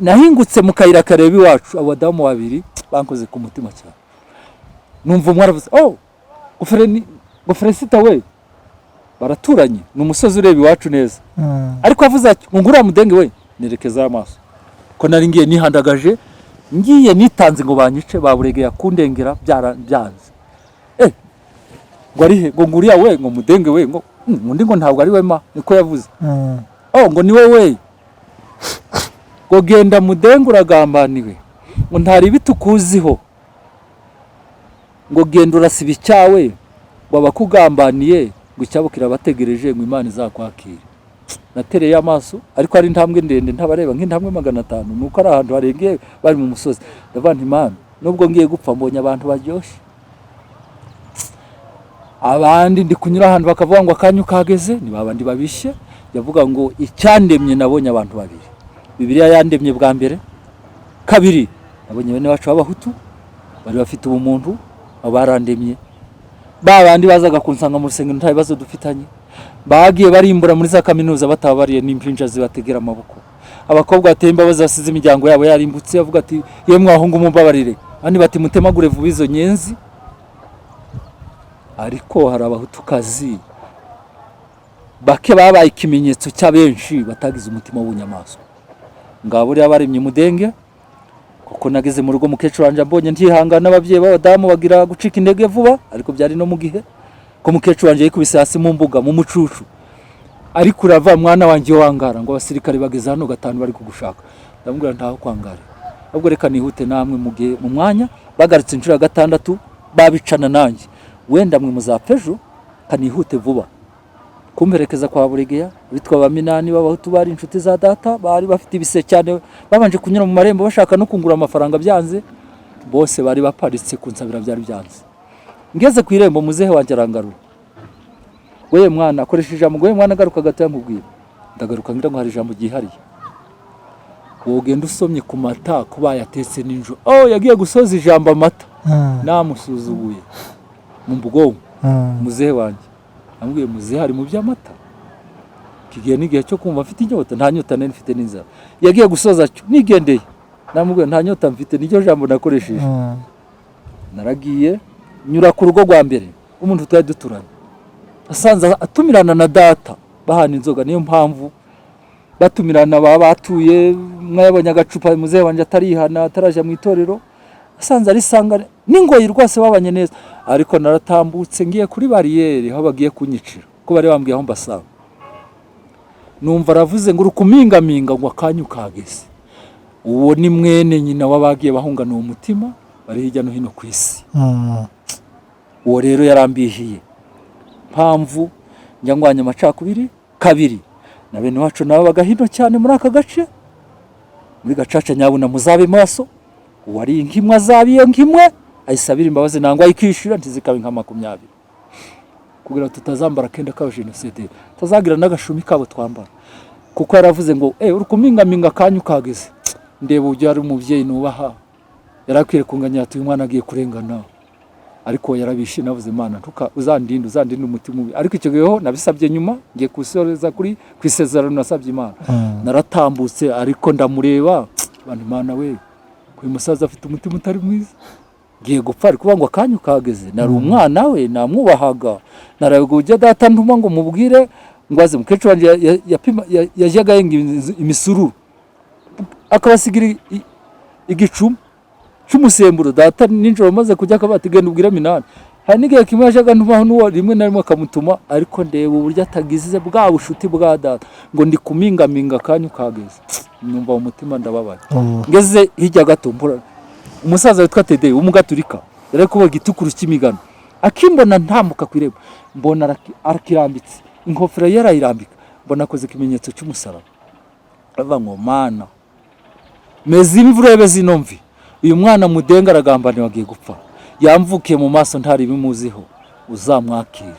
Nahingutse mu kayira kareba iwacu, abadamu babiri bankoze ku mutima cyane. Numva umwe aravuze: "Oh, Goferesita we." Baraturanye, ni umusozi ureba iwacu neza. Ariko avuze ati ngo nguriya mudenge we, nerekezayo amaso ko nari ngiye nihandagaje, ngiye nitanze ngo banyice, baburegeye kundengera byanze. Ngo ari he? Ngo nguriya we, ngo mudenge we, ngo undi ngo ntabwo ari we ma, niko yavuze. Oh, ngo ni wowe, ngo genda mudenge uragambaniwe, ngo ntari bitukuziho, ngo genda urasiba icyawe, ngo abakugambaniye ngo icyabo kirabategereje, ngo Imana izakwakire. Natereye amaso, ariko ari intambwe ndende ntabareba, nk'intambwe 500, nuko ari ahantu harengeye, bari mu musozi. Ndavuga nti: "Imana, nubwo ngiye gupfa mbonye abantu baryoshye." Abandi ndi kunyura ahantu bakavuga ngo akanyu kageze, ni babandi babishye. Yavuga ngo icyandemye, nabonye abantu babiri: Bibiliya yandemye bwa mbere, kabiri nabonye bene wacu b'Abahutu bari bafite ubumuntu, abo barandemye. Ba bandi bazaga kunsanga mu rusengero nta bibazo dufitanye, bagiye barimbura muri za kaminuza batabariye n'impinja zibategera amaboko, abakobwa bateye imbabazi basize imiryango yabo yarimbutse, avuga ati: "Yemwe abahungu, mumbabarire." Abandi bati: "Mutemagure vuba izo nyenzi." Ariko hari Abahutukazi bake babaye ikimenyetso cy'abenshi batagize umutima w'ubunyamaswa. Ngabo rero baremye umudenge, kuko nageze mu rugo mukecuru wanjye ambonye ntihangana. Ababyeyi b'abadamu bagira gucika intege vuba, ariko byari no mu gihe ko mukecuru wanjye yikubise hasi mu mbuga mu mucucu, ariko urava: "Mwana wanjye wangara," ngo abasirikare bageze hano gatanu bari kugushaka. Ndamubwira: "Ntaho kwangara, ahubwo reka nihute namwe." Mu gihe mu mwanya bagarutse inshuro ya gatandatu babicana nanjye, wenda mwe muzapfa ejo, kanihute vuba kumperekeza kwa Buregeya. Bitwa ba Minani b'Abahutu, bari inshuti za data, bari bafite ibise cyane. Babanje kunyura mu marembo bashaka no kungura amafaranga, byanze. Bose bari baparitse kunsabira, byari byanze. Ngeze ku irembo, muzehe wanjye arangarura: "We mwana," akoresha ijambo ngo: "We mwana, garuka gato nkubwira." Ndagaruka ngira ngo hari ijambo ryihariye. Wogenda usomye ku mata ko bayatetse nijoro. Oh, yagiye gusoza ijambo amata, namusuzuguye mu bwonko. Muzehe wanjye amubwiye: "Muzehe ari mu by'amata, iki gihe ni igihe cyo kumva mfite inyota." Nta nyota nari mfite n'inzara. Yagiye gusoza atyo nigendeye, namubwiye: "Nta nyota mfite." Niryo jambo nakoresheje. Naragiye nyura ku rugo rwa mbere umuntu twari duturanye, asanze atumirana na data bahana inzoga. Niyo mpamvu batumirana, baba batuye. Mwayabonye agacupa, muzehe wanjye atarihana, atarajya mu itorero, asanze ari sanga n'ingoyi rwose, babanye neza. Ariko naratambutse ngiye kuri bariyeri aho bagiye kunyicira, ko bari bambwiye aho mbasanga, numva aravuze ngo urukumingaminga, ngo akanyu kageze. Uwo ni mwene nyina w'abagiye bahungana uwo mutima, bari hirya no hino ku isi. Uwo rero yarambihiye mpamvu njya ngwanya amacakubiri. Kabiri, na bene wacu nabo baga hino cyane muri aka gace, muri gacaca. Nyabuna muzabe maso, uwari inkimwe azaba iyo nkimwe, ayisabira imbabazi nangwa ayikishyura, ntizikabe nka 20, kugira ngo tutazambara akenda k'abajenosideri, tutazagira n'agashumi kabo twambara. Kuko yaravuze ngo uri kumingaminga, akanyu kageze. Ndeba uburyo ari umubyeyi nubaha, yari akwiye kunganya ati: "Uyu mwana agiye kurengana," ariko yarabishe. Navuze: "Imana, ntuka uzandinde, uzandinde umutima mubi." Ariko icyo gihe ho nabisabye nyuma, ngiye kusoreza kuri ku isezerano nasabye Imana. Naratambutse ariko ndamureba, bantu: "Imana we, uyu musaza afite umutima utari mwiza, ngiye gupfa ari kuvuga ngo akanyu kageze." Nari umwana we, namwubahaga. Narabaga ujya data ntuma ngo mubwire ngo aze. Mukecuru wanjye yajyaga yenga imisururu, akabasigira igicuma cy'umusemburo. Data nijoro amaze kujya akaba ati: "Genda ubwire Minani." Hari n'igihe kimwe yajyaga ntumaho n'uwo, rimwe na rimwe akamutuma, ariko ndeba uburyo atagize bwa bushuti bwa data, ngo ndi kumingaminga, akanyu kageze. Numva mu mutima ndababaye. Ngeze hirya gato mbura umusaza witwa Tedeye w'Umugaturika, yari kuba igitukuru cy'imigano. Akimbona ntambuka ku irembo, mbona arakirambitse, ingofero ye arayirambika, mbona akoze ikimenyetso cy'umusaraba, aravuga ngo: "Mana, meze imvi, urebe zino mvi, uyu mwana mudenga aragambaniwe, agiye gupfa, yamvukiye mu maso ntari bimuziho, uzamwakire."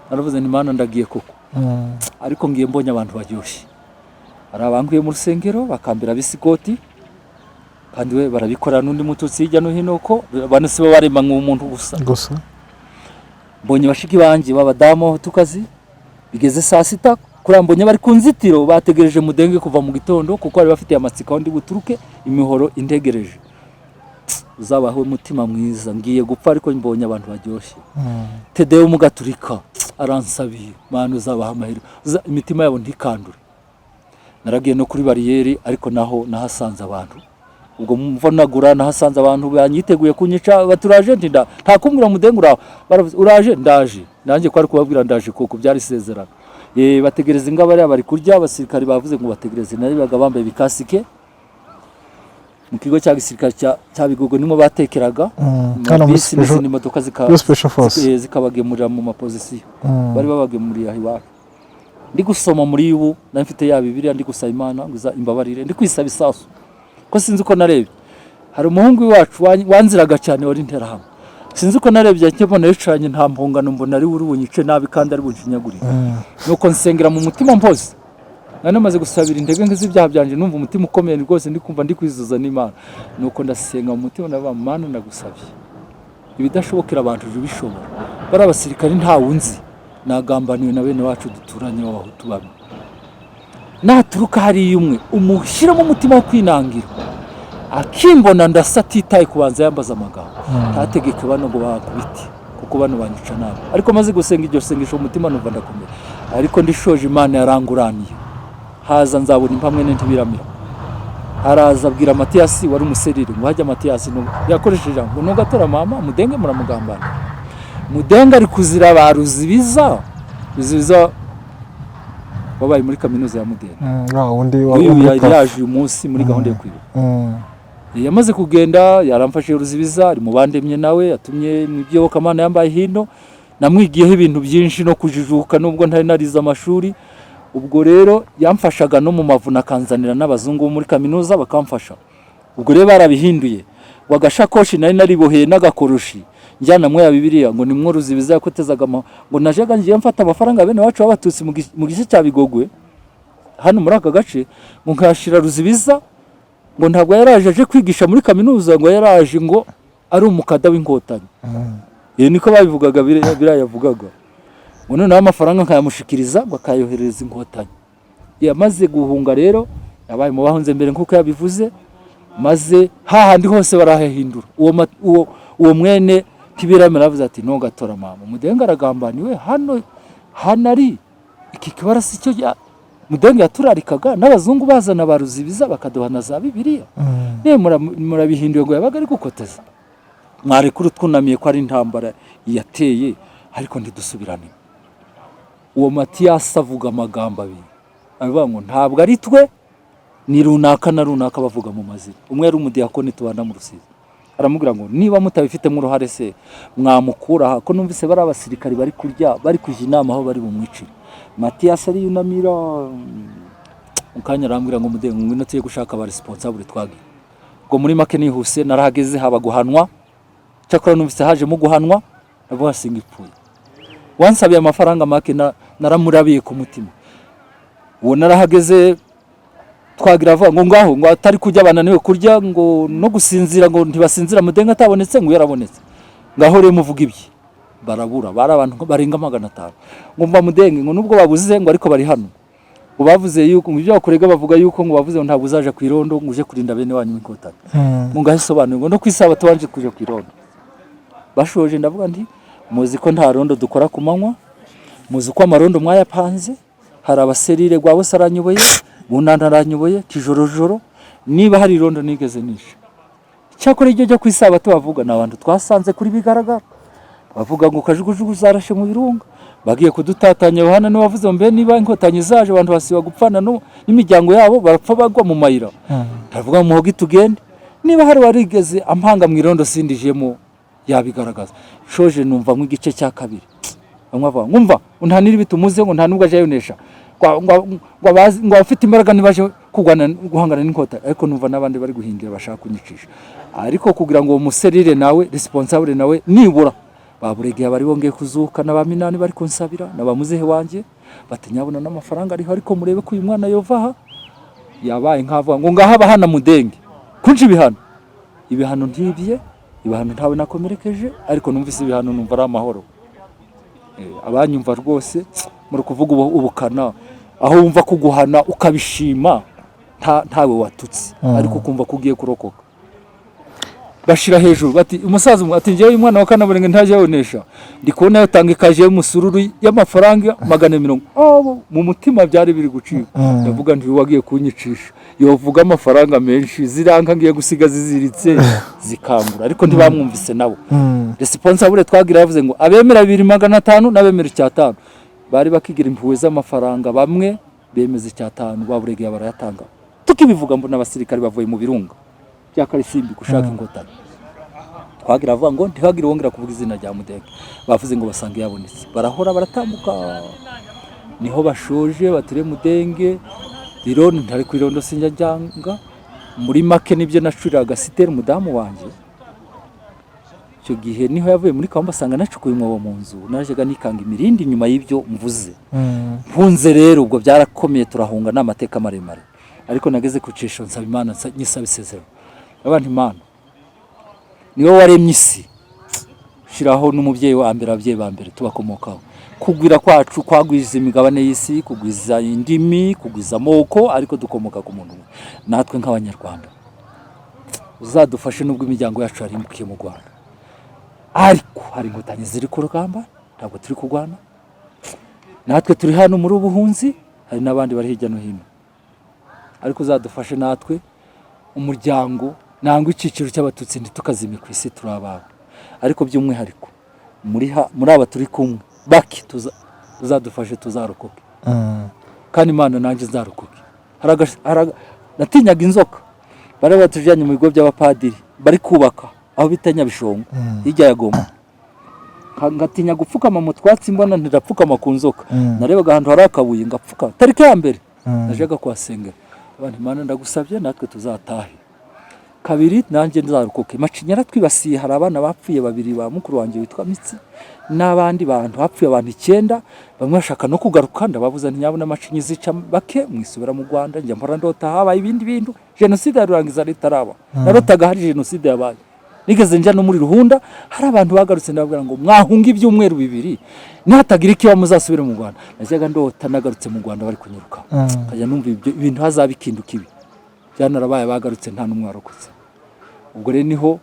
Naravuze nti: "Mana, ndagiye koko, ariko ngiye mbonye abantu baryoshye." Hari abankuye mu rusengero bakambera abisikoti. Kandi we barabikora n'undi Mututsi hirya no hino, ko bano si bo baremanywe umuntu gusa. Gusa. Mbonye bashiki banjye b'abadamu b'Abahutukazi, bigeze saa 6 kuriya, mbonye bari ku nzitiro bategereje Mudenge kuva mu gitondo, kuko bari bafitiye amatsiko aho ndi buturuke, imihoro integereje. Uzabahe umutima mwiza, ngiye gupfa ariko mbonye abantu baryoshye. Tedeyo Mugaturika aransabiye, Mana uzabaha amahirwe, imitima yabo ntikandure. Naragiye no kuri bariyeri, ariko naho nahasanze abantu, ubwo mvunagura nahasanze abantu banyiteguye kunyica. Baturaje, nti nta kumbwira Mudenge uraho. Baravuze uraje, ndaje nanjye ko ari kubabwira ndaje, kuko byari isezerano. Bategereza ingabo bariya bari kurya. Abasirikari bavuze ngo bategereze, narebaga bambaye ibikasike mu kigo cya gisirikare cya Bigogwe, nimwo batekeraga mu Hano muri bisi n'izindi modoka muri special force. Zikabagemurira mu mapozisiyo. Bari babagemuriye aho iwacu. Ndi gusoma muri ubu nari mfite ya Bibiliya, ndi gusaba Imana ngo imbabarire, ndi kwisaba isasu, ko sinzi uko narebye hari umuhungu wacu wanziraga cyane wari Interahamwe. Sinzi uko narebye mbona yicaranye nta mpongano, mbona ari uri bunyice nabi kandi ari bunshinyagurire. Nuko nsengera mu mutima mpoze, nari namaze gusabira intege nke z'ibyaha byanjye, numva umutima ukomeye rwose, ndi kumva ndi kwizuza n'Imana. Nuko ndasenga mu mutima, ndavuga: "Mana, ndagusabye, ibidashobokera abantu ujye ubishobora. Bari abasirikari ntawe unzi, nagambaniwe na bene wacu duturanye b'Abahutu bamwe. Naturuka hariya umwe umushyiremo umutima wo kwinangira, akimbona ndasa atitaye kubanza yambaza amagambo, ntategeke bano ngo bakubite, kuko bano banyica nabi." Ariko maze gusenga iryo sengesho mu mutima numva ndakomeye. Ariko ndishoje, Imana yaranguraniye, haza nzabona impamwe ntibiramira. Haraza abwira Matiyasi wari umuserire ngo hajya Matiyasi yakoresheje ijambo ngo nugatora mama Mudenge muramugambana. Mudenge ari kuzira ba Ruzibiza. Ruzibiza wabaye muri kaminuza ya Mudenge. Wa wundi wa uyu muri yari prof. yaje uyu munsi muri gahunda yo kwibuka. Yamaze kugenda yaramfashe. Ruzibiza ari mu bandemye, nawe yatumye mu iby'iyobokamana yambaye hino, namwigiyeho ibintu byinshi no kujijuka nubwo ntari narize amashuri. Ubwo rero yamfashaga no mu mavuna, akanzanira n'abazungu bo muri kaminuza bakamfasha. Ubwo rero barabihinduye ngo agashakoshi nari nariboheye n'agakoroshi njyanamwo ya Bibiliya, ngo nimwo Ruzibiza yakotezaga ngo najyaga ngiye mfata amafaranga bene wacu b'Abatutsi mu gice cya Bigogwe hano muri aka gace, ngo nkayashira Ruzibiza, ngo ntabwo yaraje aje kwigisha muri kaminuza, ngo yaraje ngo ari umukada w'Inkotanyi. Iyo niko babivugaga, biriya yavugaga, ngo noneho amafaranga nkayamushikiriza ngo akayoherereza Inkotanyi. Yamaze guhunga rero, yabaye mu bahunze mbere nk'uko yabivuze, maze hahandi hose barahahindura. Uwo mwene Kibiramira aravuze ati: "Ntugatora mama Mudenge aragambaniwe hano." Hano ari iki kibara si cyo Mudenge yaturarikaga n'abazungu bazana ba Ruzibiza bakaduha na za Bibiliya. Ne murabihinduye ngo yabaga ari gukoteza. Mwarekura twunamiye ko ari intambara yateye, ariko ntidusubirane. Uwo Matiyasi avuga amagambo abiri, avuga ngo ntabwo ari twe, ni runaka na runaka, bavuga mu mazina. Umwe yari umudiyakoni tubana mu Rusizi, aramubwira ngo niba mutabifitemo uruhare se mwamukura aha, ko numvise bari abasirikari bari kurya, bari kujya inama aho bari bumwicire. Matiyasi ariyunamira mu kanya, arambwira ngo: "Mudenge, ngwino tuye gushaka aba responsable." Twagiye. Ubwo muri make nihuse, narahageze haba guhanwa. Cyakora numvise hajemo guhanwa, ndavuga singa ipfuye. Wansabiye amafaranga make naramurabiye ku mutima. Uwo narahageze twagira avuga ngo ngaho ngo atari kurya, bananiwe kurya ngo no gusinzira, ngo ntibasinzira Mudenge atabonetse, ngo yarabonetse. Ngaho rero muvuga ibye, barabura, bari abantu barenga 500. Ngo mva Mudenge, ngo nubwo babuze, ngo ariko bari hano, ngo bavuze yuko ngo ibyo bakurega, bavuga yuko ngo bavuze ngo ntabwo uzaja ku irondo, ngo uje kurinda bene wanyu Inkotanyi. Ngo ngaho isobanuye ngo no ku isabato wanje kuja ku irondo. Bashoje ndavuga nti: "Muzi ko nta rondo dukora ku manywa, muzi uko amarondo mwayapanze, hari abaserire rwa bose aranyoboye, Bunana aranyoboye, kijorojoro, niba hari irondo nigeze nishe. Cyakora iryo ryo ku isabato bavuga ni abantu twasanze kuri bigaragara, bavuga ngo kajugujugu zarashe mu birunga, bagiye kudutatanya. Yohana niwe wavuze ngo mbe niba Inkotanyi zaje, abantu basiba gupfana n'imiryango yabo, barapfa bagwa mu mayira." Ndavuga ngo muhoge tugende, niba hari warigeze ampanga mu irondo sindijemo yabigaragaza. Shoje numva nk'igice cya kabiri, bamwe bavuga ngo umva untanire ibitumuze, ngo nta nubwo aje yonesha, ngo abafite imbaraga ntibaje kurwana guhangana n'Inkotanyi. Ariko numva n'abandi bari guhindira bashaka kunyicisha. Ariko kugira ngo uwo muserire nawe responsable nawe nibura baburegeye, bari bongeye kuzuka na ba Minani bari kunsabira na ba muzehe wanjye, bati nyabona n'amafaranga ariho, ariko murebe ko uyu mwana yova aha. Yabaye nk'avuga ngo ngaho abahana Mudenge kunca ibihano. Ibihano ntibye, ibihano ntawe nakomerekeje, ariko numvise ibihano numva ari amahoro. Abanyumva rwose muri kuvuga ubukana, aho wumva kuguhana ukabishima, ntawe watutse, ariko ukumva ko ugiye kurokoka. Bashira hejuru bati umusaza umwe ati: "Njyewe umwana wa Kanaburenge ntajya yonesha, ndi kubona yatanga ikaje y'umusururu y'amafaranga 150." Oh, mu mutima byari biri gucika. Ndavuga nti: "Wagiye kunyicisha yovuga amafaranga menshi, ziranka ngiye gusiga ziziritse zikangura." Ariko ntibamwumvise nabo. Responsable twagira yavuze ngo abemera 2500 n'abemera 500 bari bakigira impuhwe z'amafaranga. Bamwe bemeza 500, baburegeye barayatanga. Tukibivuga mbona abasirikare bavuye mu birunga bya Karisimbi gushaka inkotanyi. Twagira avuga ngo ntihagire wongera kuvuga izina rya Mudenge. Bavuze ngo basanga yabonetse, barahora baratambuka, niho bashoje batire Mudenge irondo ntari ku irondo sinjya njyanga. Muri make nibyo nacuriraga Siteri, umudamu wanjye. Icyo gihe niho yavuye muri Kabumba, asanga nacukuye umwobo mu nzu, najyaga nikanga imirindi nyuma y'ibyo mvuze. Mpunze rero ubwo byarakomeye, turahunga, ni amateka maremare. Ariko nageze ku cisho nsaba Imana, nyisaba isezerano. Abantu, Imana niwe waremye isi, shyiraho n'umubyeyi wa mbere, ababyeyi ba mbere tubakomokaho. Kugwira kwacu kwagwiza imigabane y'isi, kugwiza indimi, kugwiza amoko, ariko dukomoka ku muntu umwe. Natwe nk'Abanyarwanda uzadufashe, nubwo imiryango yacu yarimbukiye mu Rwanda, ariko hari Inkotanyi ziri ku rugamba, ntabwo turi kurwana. Natwe turi hano muri ubuhunzi, hari n'abandi bari hirya no hino, ariko uzadufashe natwe umuryango nangwa icyiciro cy'Abatutsi ntitukazime ku isi, turi abawe. Ariko by'umwihariko muri aba turi kumwe bake, uzadufashe tuzarokoke. Kandi Imana, nanjye nzarokoke. Natinyaga inzoka. Bari batujyanye mu bigo by'abapadiri bari kubaka aho bita Nyabishongo, hirya ya Goma. Ngatinya gupfukama mu twatsi, mbona ntirapfukama ku nzoka. Narebaga ahantu hari akabuye ngapfukama. Tariki ya mbere najyaga kuhasengera abantu: "Imana, ndagusabye natwe tuzatahe kabiri, nanjye nzarokoke." Macinya yaratwibasiye, hari abana bapfuye babiri ba mukuru wanjye witwa Mitsi n'abandi bantu, hapfuye abantu 9. Bamwe bashaka no kugaruka, ndababuza nti: "Nyabuna macinya izica bake, mwisubira mu Rwanda." Njya mpora ndota habaye ibindi bintu, jenoside ya Rurangiza itaraba, narotaga hari jenoside yabaye. Nigeze njya no muri Ruhunda, hari abantu bagarutse, ndababwira ngo: "Mwahunga ibyumweru 2, nihatagira ikiba muzasubire mu Rwanda." Najyaga ndota nagarutse mu Rwanda bari kunyiruka, nkajya numva ibyo ibintu hazaba ikintu kibi. Byanarabaye, bagarutse nta n'umwe warokotse. Ubwo rero niho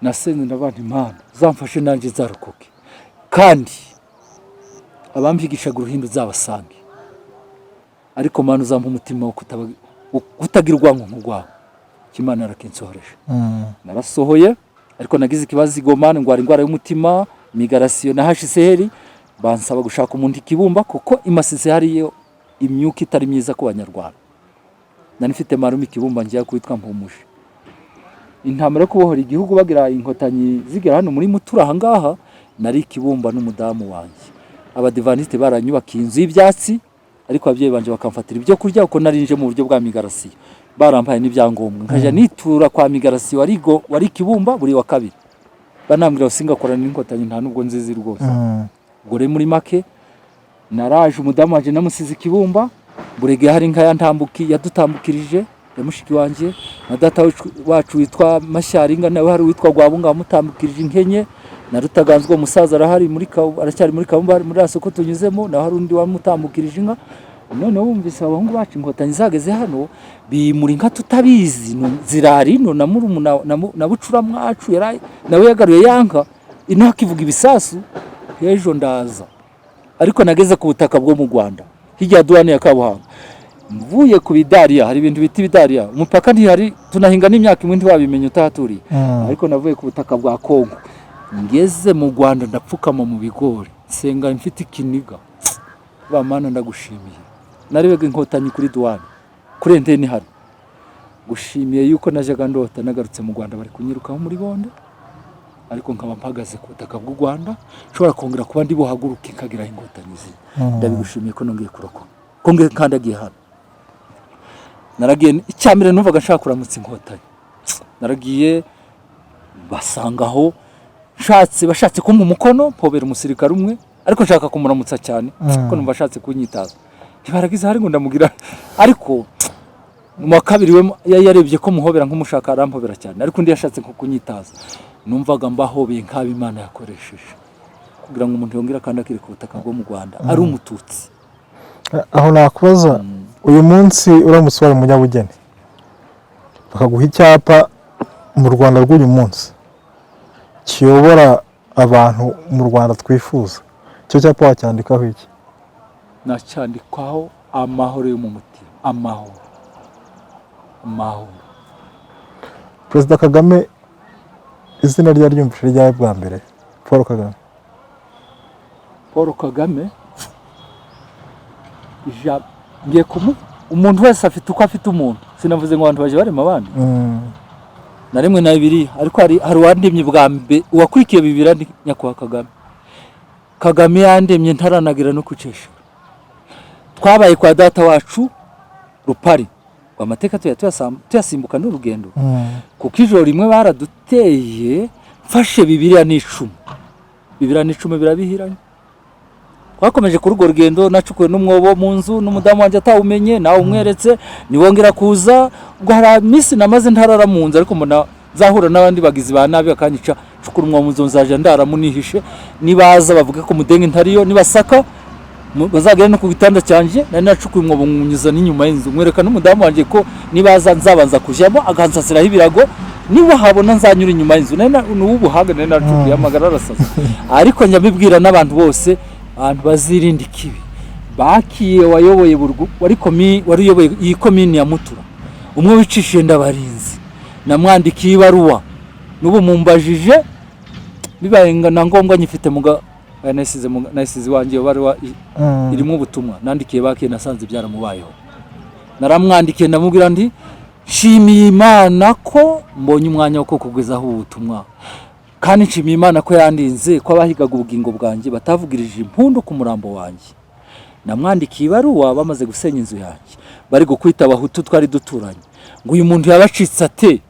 nasenze, ndavuga nti: "Imana uzamfashe nanjye nzarokoke, kandi abampigishaga uruhindu uzabasange, ariko Mana uzampa umutima wo wo kutagira urwango nk'urwawe." Imana yarakinsohoreje. Narasohoye, ariko nagize ikibazo i Goma, ndwara indwara y'umutima, migration na HCR bansaba gushaka umuntu ikibumba, kuko i Masisi hariyo imyuka itari myiza ku Banyarwanda. Nari mfite marume ikibumba ngiye kwitwa Mpumuje. Intambara yo kubohora igihugu, bagira Inkotanyi zigera hano muri Mutura aha ngaha, nari ikibumba n'umudamu wanjye. Abadivaniste baranyubakiye inzu y'ibyatsi, ariko ababyeyi banje bakamfatira ibyo kurya kuko nari nje mu buryo bwa migration, barampaye n'ibyangombwa, nkajya nitura kwa migration wari ikibumba buri wa kabiri. Banambwira ngo singakorana n'Inkotanyi, nta nubwo nzizi rwose. Ubwo rero muri make naraje, umudamu wanjye namusize ikibumba. Burege hari inka yantambuki yadutambukirije ya mushiki wanjye na data wacu witwa Mashyaringa, nawe hari uwitwa Rwabunga wamutambukirije inkenye, na Rutaganzwa umusaza arahari muri aracyari muri Kabumba, muri soko tunyuzemo, naho hari undi wamutambukirije inka. Noneho bumvise abahungu bacu Inkotanyi zageze hano, bimura inka tutabizi, zirara ino na murumuna na bucura mwacu nawe yagaruye yanka ino hakivuga ibisasu. Ejo ndaza, ariko nageze ku butaka bwo mu Rwanda hirya ya duwane ya Kabuhanga, mvuye ku bidariya, hari ibintu bita ibidariya, umupaka ntihari, tunahinga n'imyaka imwe ntiwabimenya utahaturiye. Ariko navuye ku butaka bwa Kongo ngeze mu Rwanda, ndapfukama mu bigori, nsenga mfite ikiniga: "Ba Mana, ndagushimiye." Narebaga Inkotanyi kuri duwane, kuri antenne hano. Gushimiye yuko najyaga ndota nagarutse mu Rwanda bari kunyirukaho muri bonde, ariko nkaba mpagaze ku butaka bw'u Rwanda, nshobora kongera kuba ndi buhaguruke nkagira aho Inkotanyi ziri. Ndabigushimiye ko nongeye kurokoka, ko ngiye kandagiye hano. Naragiye, icya mbere numvaga nshaka kuramutsa Inkotanyi. Naragiye basanga aho nshatse, bashatse kumpa umukono, mpobera umusirikare umwe, ariko nshaka kumuramutsa cyane, ko numva ashatse kunyitaza. Ntibaragize hari ngo ndamugira, ariko Mu wa kabiri we yari yarebye ko muhobera nk'umushaka, arampobera cyane, ariko undi yashatse nko kunyitaza. Numvaga mbahobeye nk'abo Imana yakoresheje kugira ngo umuntu yongere akandagire ku butaka bwo mu Rwanda ari Umututsi. Aho nakubaza, uyu munsi uramutse ubaye umunyabugeni bakaguha icyapa mu Rwanda rw'uyu munsi kiyobora abantu mu Rwanda twifuza, icyo cyapa wacyandikaho iki? Nacyandikwaho amahoro yo mu mutima, amahoro, amahoro. Perezida Kagame, izina rye ryumvise ryawe bwa mbere, Paul Kagame? Paul Kagame, ngiye kumu umuntu wese afite uko afite umuntu. Sinavuze ngo abantu baje barema abandi na rimwe na bibiri, ariko hari uwandemye bwa mbere, uwakurikiye bibiri ni nyakubahwa Kagame. Kagame yandemye ntaranagira no kuceshura. Twabaye kwa data wacu Rupari, ngo amateka tuyasimbuka n'urugendo, kuko ijoro rimwe baraduteye mfashe Bibiliya n'icumu. Bibiliya n'icumu birabihiranye. Twakomeje kuri urwo rugendo, nacukuwe n'umwobo mu nzu n'umudamu wanjye atawumenye, nawe umweretse niwongera kuza. Ubwo hari iminsi namaze ntarara mu nzu, ariko mbona nzahura n'abandi bagizi ba nabi bakanyica. Cukura umwobo mu nzu, nzaja ndaramo nihishe, nibaza bavuge ko Mudenge ntariyo, nibasaka bazagere no ku gitanda cyanjye. Nari nacukuye umwobo nywunyuza n'inyuma y'inzu, mwereka n'umudamu wanjye ko nibaza nzabanza kujyamo akansasiraho ibirago, niba habona nzanyura inyuma y'inzu. Nari ni uw'ubuhanga nari nacukuye, amagara arasaza. Ariko njya mbibwira n'abantu bose, abantu bazirinda ikibi. Bakiye wayoboye burgu wari komi, wari uyoboye iyi komini ya Mutura, umwe wicishije Ndabarinzi, namwandikiye ibaruwa n'ubu mumbajije bibaye na ngombwa nyifite muga aya nayisize iwanjye. Iyo baruwa irimo ubutumwa nandikiye bakiye, nasanze byaramubayeho. Naramwandikiye ndamubwira nti: "Nshimiye Imana ko mbonye umwanya wo kukugezaho ubu butumwa, kandi nshimiye Imana ko yandinze ko abahigaga ubugingo bwanjye batavugirije impundu ku murambo wanjye." Namwandikiye ibaruwa bamaze gusenya inzu yanjye, bari gukwita Abahutu twari duturanye ngo uyu muntu yabacitse ate?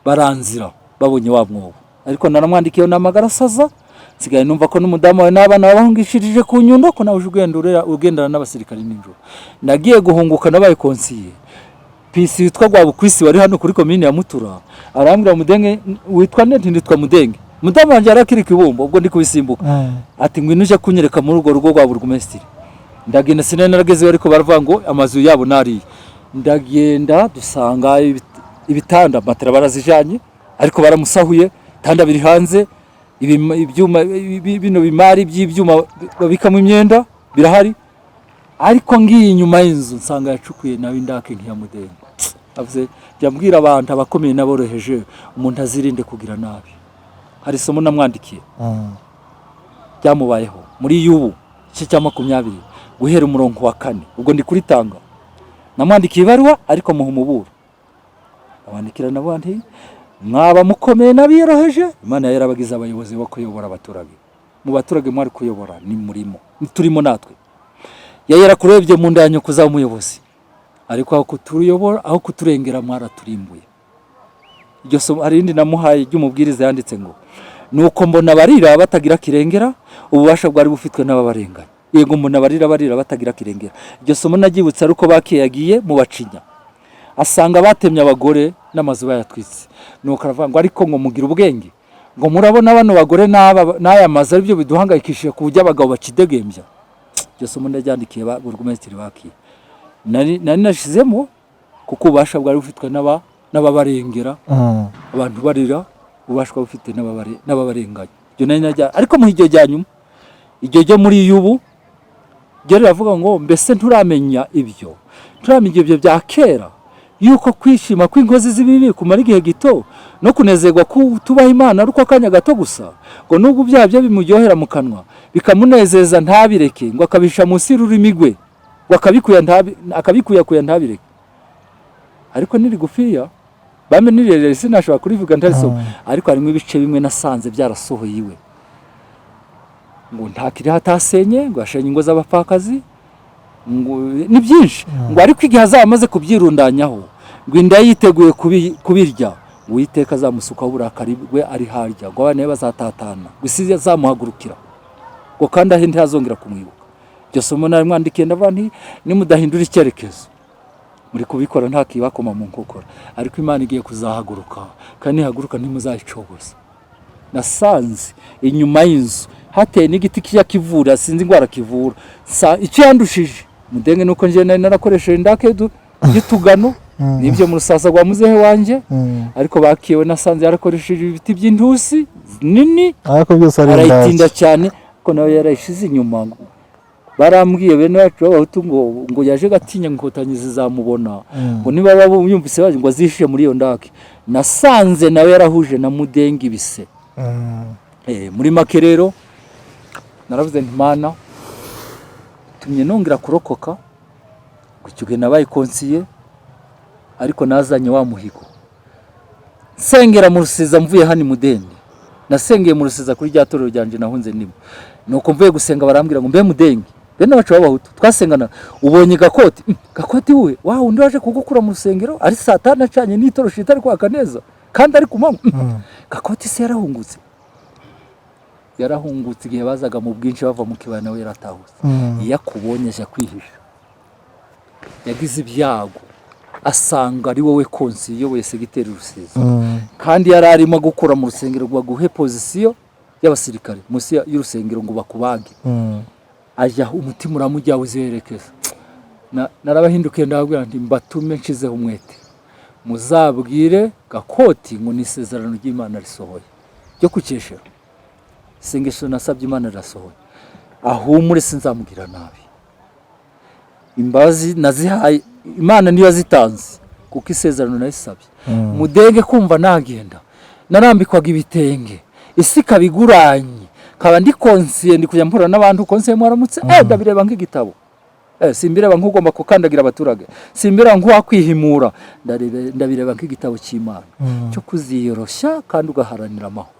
Baranzira babonye wa mwobo. Ariko naramwandikiye namagara asaza. Nsigaye numva ko n'umudamu wawe n'abana babahungishirije ku Nyundo, ko nawe uje ugenda ugendana n'abasirikari nijoro. Nagiye guhunguka nabaye conseiller. PC witwa Rwabukwisi wari hano kuri komini ya Mutura arambwira: "Mudenge, witwa nde?" Nti: "Nitwa Mudenge." Mudamu wanjye yarakiri kibumbo, ubwo ndi kubisimbuka. Ati: "Ngwino uje kunyereka muri urwo rugo rwa burugumesitiri." Ndagenda, sinari naragezeyo, ariko baravuga ngo amazu yabo nariye. Ndagenda, dusanga ibitanda, matera barazijanye ariko baramusahuye, ibitanda biri hanze, ibyuma bino bimari by'ibyuma babikamo imyenda birahari. Ariko ngiye inyuma y'inzu nsanga yacukuye nawe indake nk'iya Mudenge. Avuze, jya mbwira abantu abakomeye n'aboroheje, umuntu azirinde kugira nabi. Hari isomo namwandikiye byamubayeho muri yubu igice cya 20 guhera umurongo wa 4, ubwo ndi kuritanga. Namwandikiye ibaruwa ariko muha umuburo. Abandikira nabo nti: "Mwaba mukomeye n'abiyoroheje, Imana yarabagize abayobozi bo kuyobora abaturage. Mu baturage mwari kuyobora ni murimo turimo natwe. Yari yarakurebye mu nda ya nyoko uzaba umuyobozi, ariko aho kutuyobora, aho kuturengera, mwaraturimbuye." Iryo somo, hari irindi namuhaye ry'umubwiriza yanditse ngo: "Nuko mbona abarira batagira kirengera, ububasha bwari bufitwe n'ababarenganya. Yego, mbona abarira barira batagira kirengera." Iryo somo naryibutse ari uko bakiye yagiye mu Bacinya, asanga batemye abagore n'amazu bayatwitse. Nuko aravuga ngo: "Ariko ngo mugire ubwenge, ngo murabona bano bagore n'aba n'aya mazu aribyo biduhangayikishije ku buryo abagabo bakidegembya." Iryo somo ndaryandikiye ba burugumesitiri bakiye. Nari nashizemo kuko ububasha bwari bufitwe n'ababarengera. Abantu barira, ububasha bufite n'ababarenganya. Ibyo nari najya, ariko mu iryo rya nyuma, iryo ryo muri yubu ryo riravuga ngo: "Mbese nturamenya ibyo, nturamenya ibyo bya kera, yuko kwishima kw'inkozi z'ibibi kumara igihe gito, no kunezerwa kutubaha Imana ari uko akanya gato gusa? Ngo nubwo ibyaha bye bimuryohera mu kanwa bikamunezeza ntabireke, ngo akabisha munsi y'ururimi rwe, ngo akabikuyakuya ntabireke." Ariko ni rigufiya bame, ni rirerire, sinashobora kurivuga ntarisoma. Ariko harimo ibice bimwe nasanze byarasohoye iwe, ngo ntakiriho atasenye, ngo yashenye ingo z'abapfakazi, ngo ni byinshi, ngo ariko igihe azaba amaze kubyirundanyaho, ngo inda ye yiteguye kubirya, ngo Uwiteka azamusukaho uburakari bwe ari harya, ngo abana be bazatatana, ngo isi izamuhagurukira, ngo kandi ahe ntihazongera kumwibuka. Iryo somo narimwandikiye, ndavuga nti: "Nimudahindura icyerekezo, Muri kubikora nta kibakoma mu nkokora, ariko Imana igiye kuzahaguruka, kandi nihaguruka ntimuzayicogoza. Nasanze inyuma y'inzu hateye n'igiti kijya kivura, sinzi indwara kivura. Icyo yandushije Mudenge nuko njye nari narakoresheje indake y'utugano n'ibyo mu rusasa rwa muzehe wanjye, ariko bakiwe nasanze yarakoresheje ibiti by'intusi nini. Ariko byose ari Arayitinda indake. cyane, ariko nawe yarayishize inyuma. Ngo barambwiye bene wacu b'Abahutu ngo yaje gatinya Inkotanyi zizamubona, ngo niba baba yumvise baje ngo azishe muri iyo ndake. Nasanze nawe yarahuje na Mudenge ibise. Muri make rero naravuze nti: "Mana, tumye nongera kurokoka." Icyo gihe nabaye konsiye, ariko nazanye wa muhigo nsengera mu Rusiza. Mvuye hano i Mudende, nasengeye mu Rusiza kuri rya torero ryanjye nahunze ndimo. Nuko mvuye gusenga barambwira ngo: "Mbe Mudenge, bene wacu b'Abahutu twasengana, ubonye Gakoti?" Gakoti we wa wundi waje kugukura mu rusengero ari saa tanu acanye n'itoroshi itari kwaka neza kandi ari ku manywa?" Gakoti se yarahungutse? Yarahungutse igihe bazaga mu bwinshi bava mu kibaya, nawe yaratahutse. Iyo akubonye ajya kwihisha. Yagize ibyago asanga ari wowe konsi uyoboye segiteri Rusizi, kandi yari arimo gukura mu rusengero ngo baguhe position y'abasirikare munsi y'urusengero ngo bakubage. Ajya umutima uramujya uzerekeza. Narabahindukiye ndababwira nti: "Mbatume nshizeho umwete, muzabwire Gakoti ngo ni isezerano ry'Imana risohoye ryo kukeshero. Isengesho nasabye Imana rirasohoye, ahumure, sinzamugira nabi. Imbabazi nazihaye Imana niyo yazitanze, kuko isezerano nayisabye." Mudenge kumva nagenda narambikwaga ibitenge, isi ikaba iguranye, kaba ndi konsiye, ndi kujya mpura n'abantu: "Konsiye mwaramutse." Ndabireba nk'igitabo, simbireba nk'ugomba gukandagira abaturage, simbireba nk'uwakwihimura. Ndabireba nk'igitabo cy'Imana cyo kuziyoroshya kandi ugaharanira amahoro,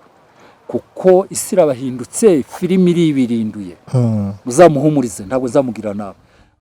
kuko isi irabahindutse, filimi iribirinduye. Muzamuhumurize, ntabwo nzamugira nabi.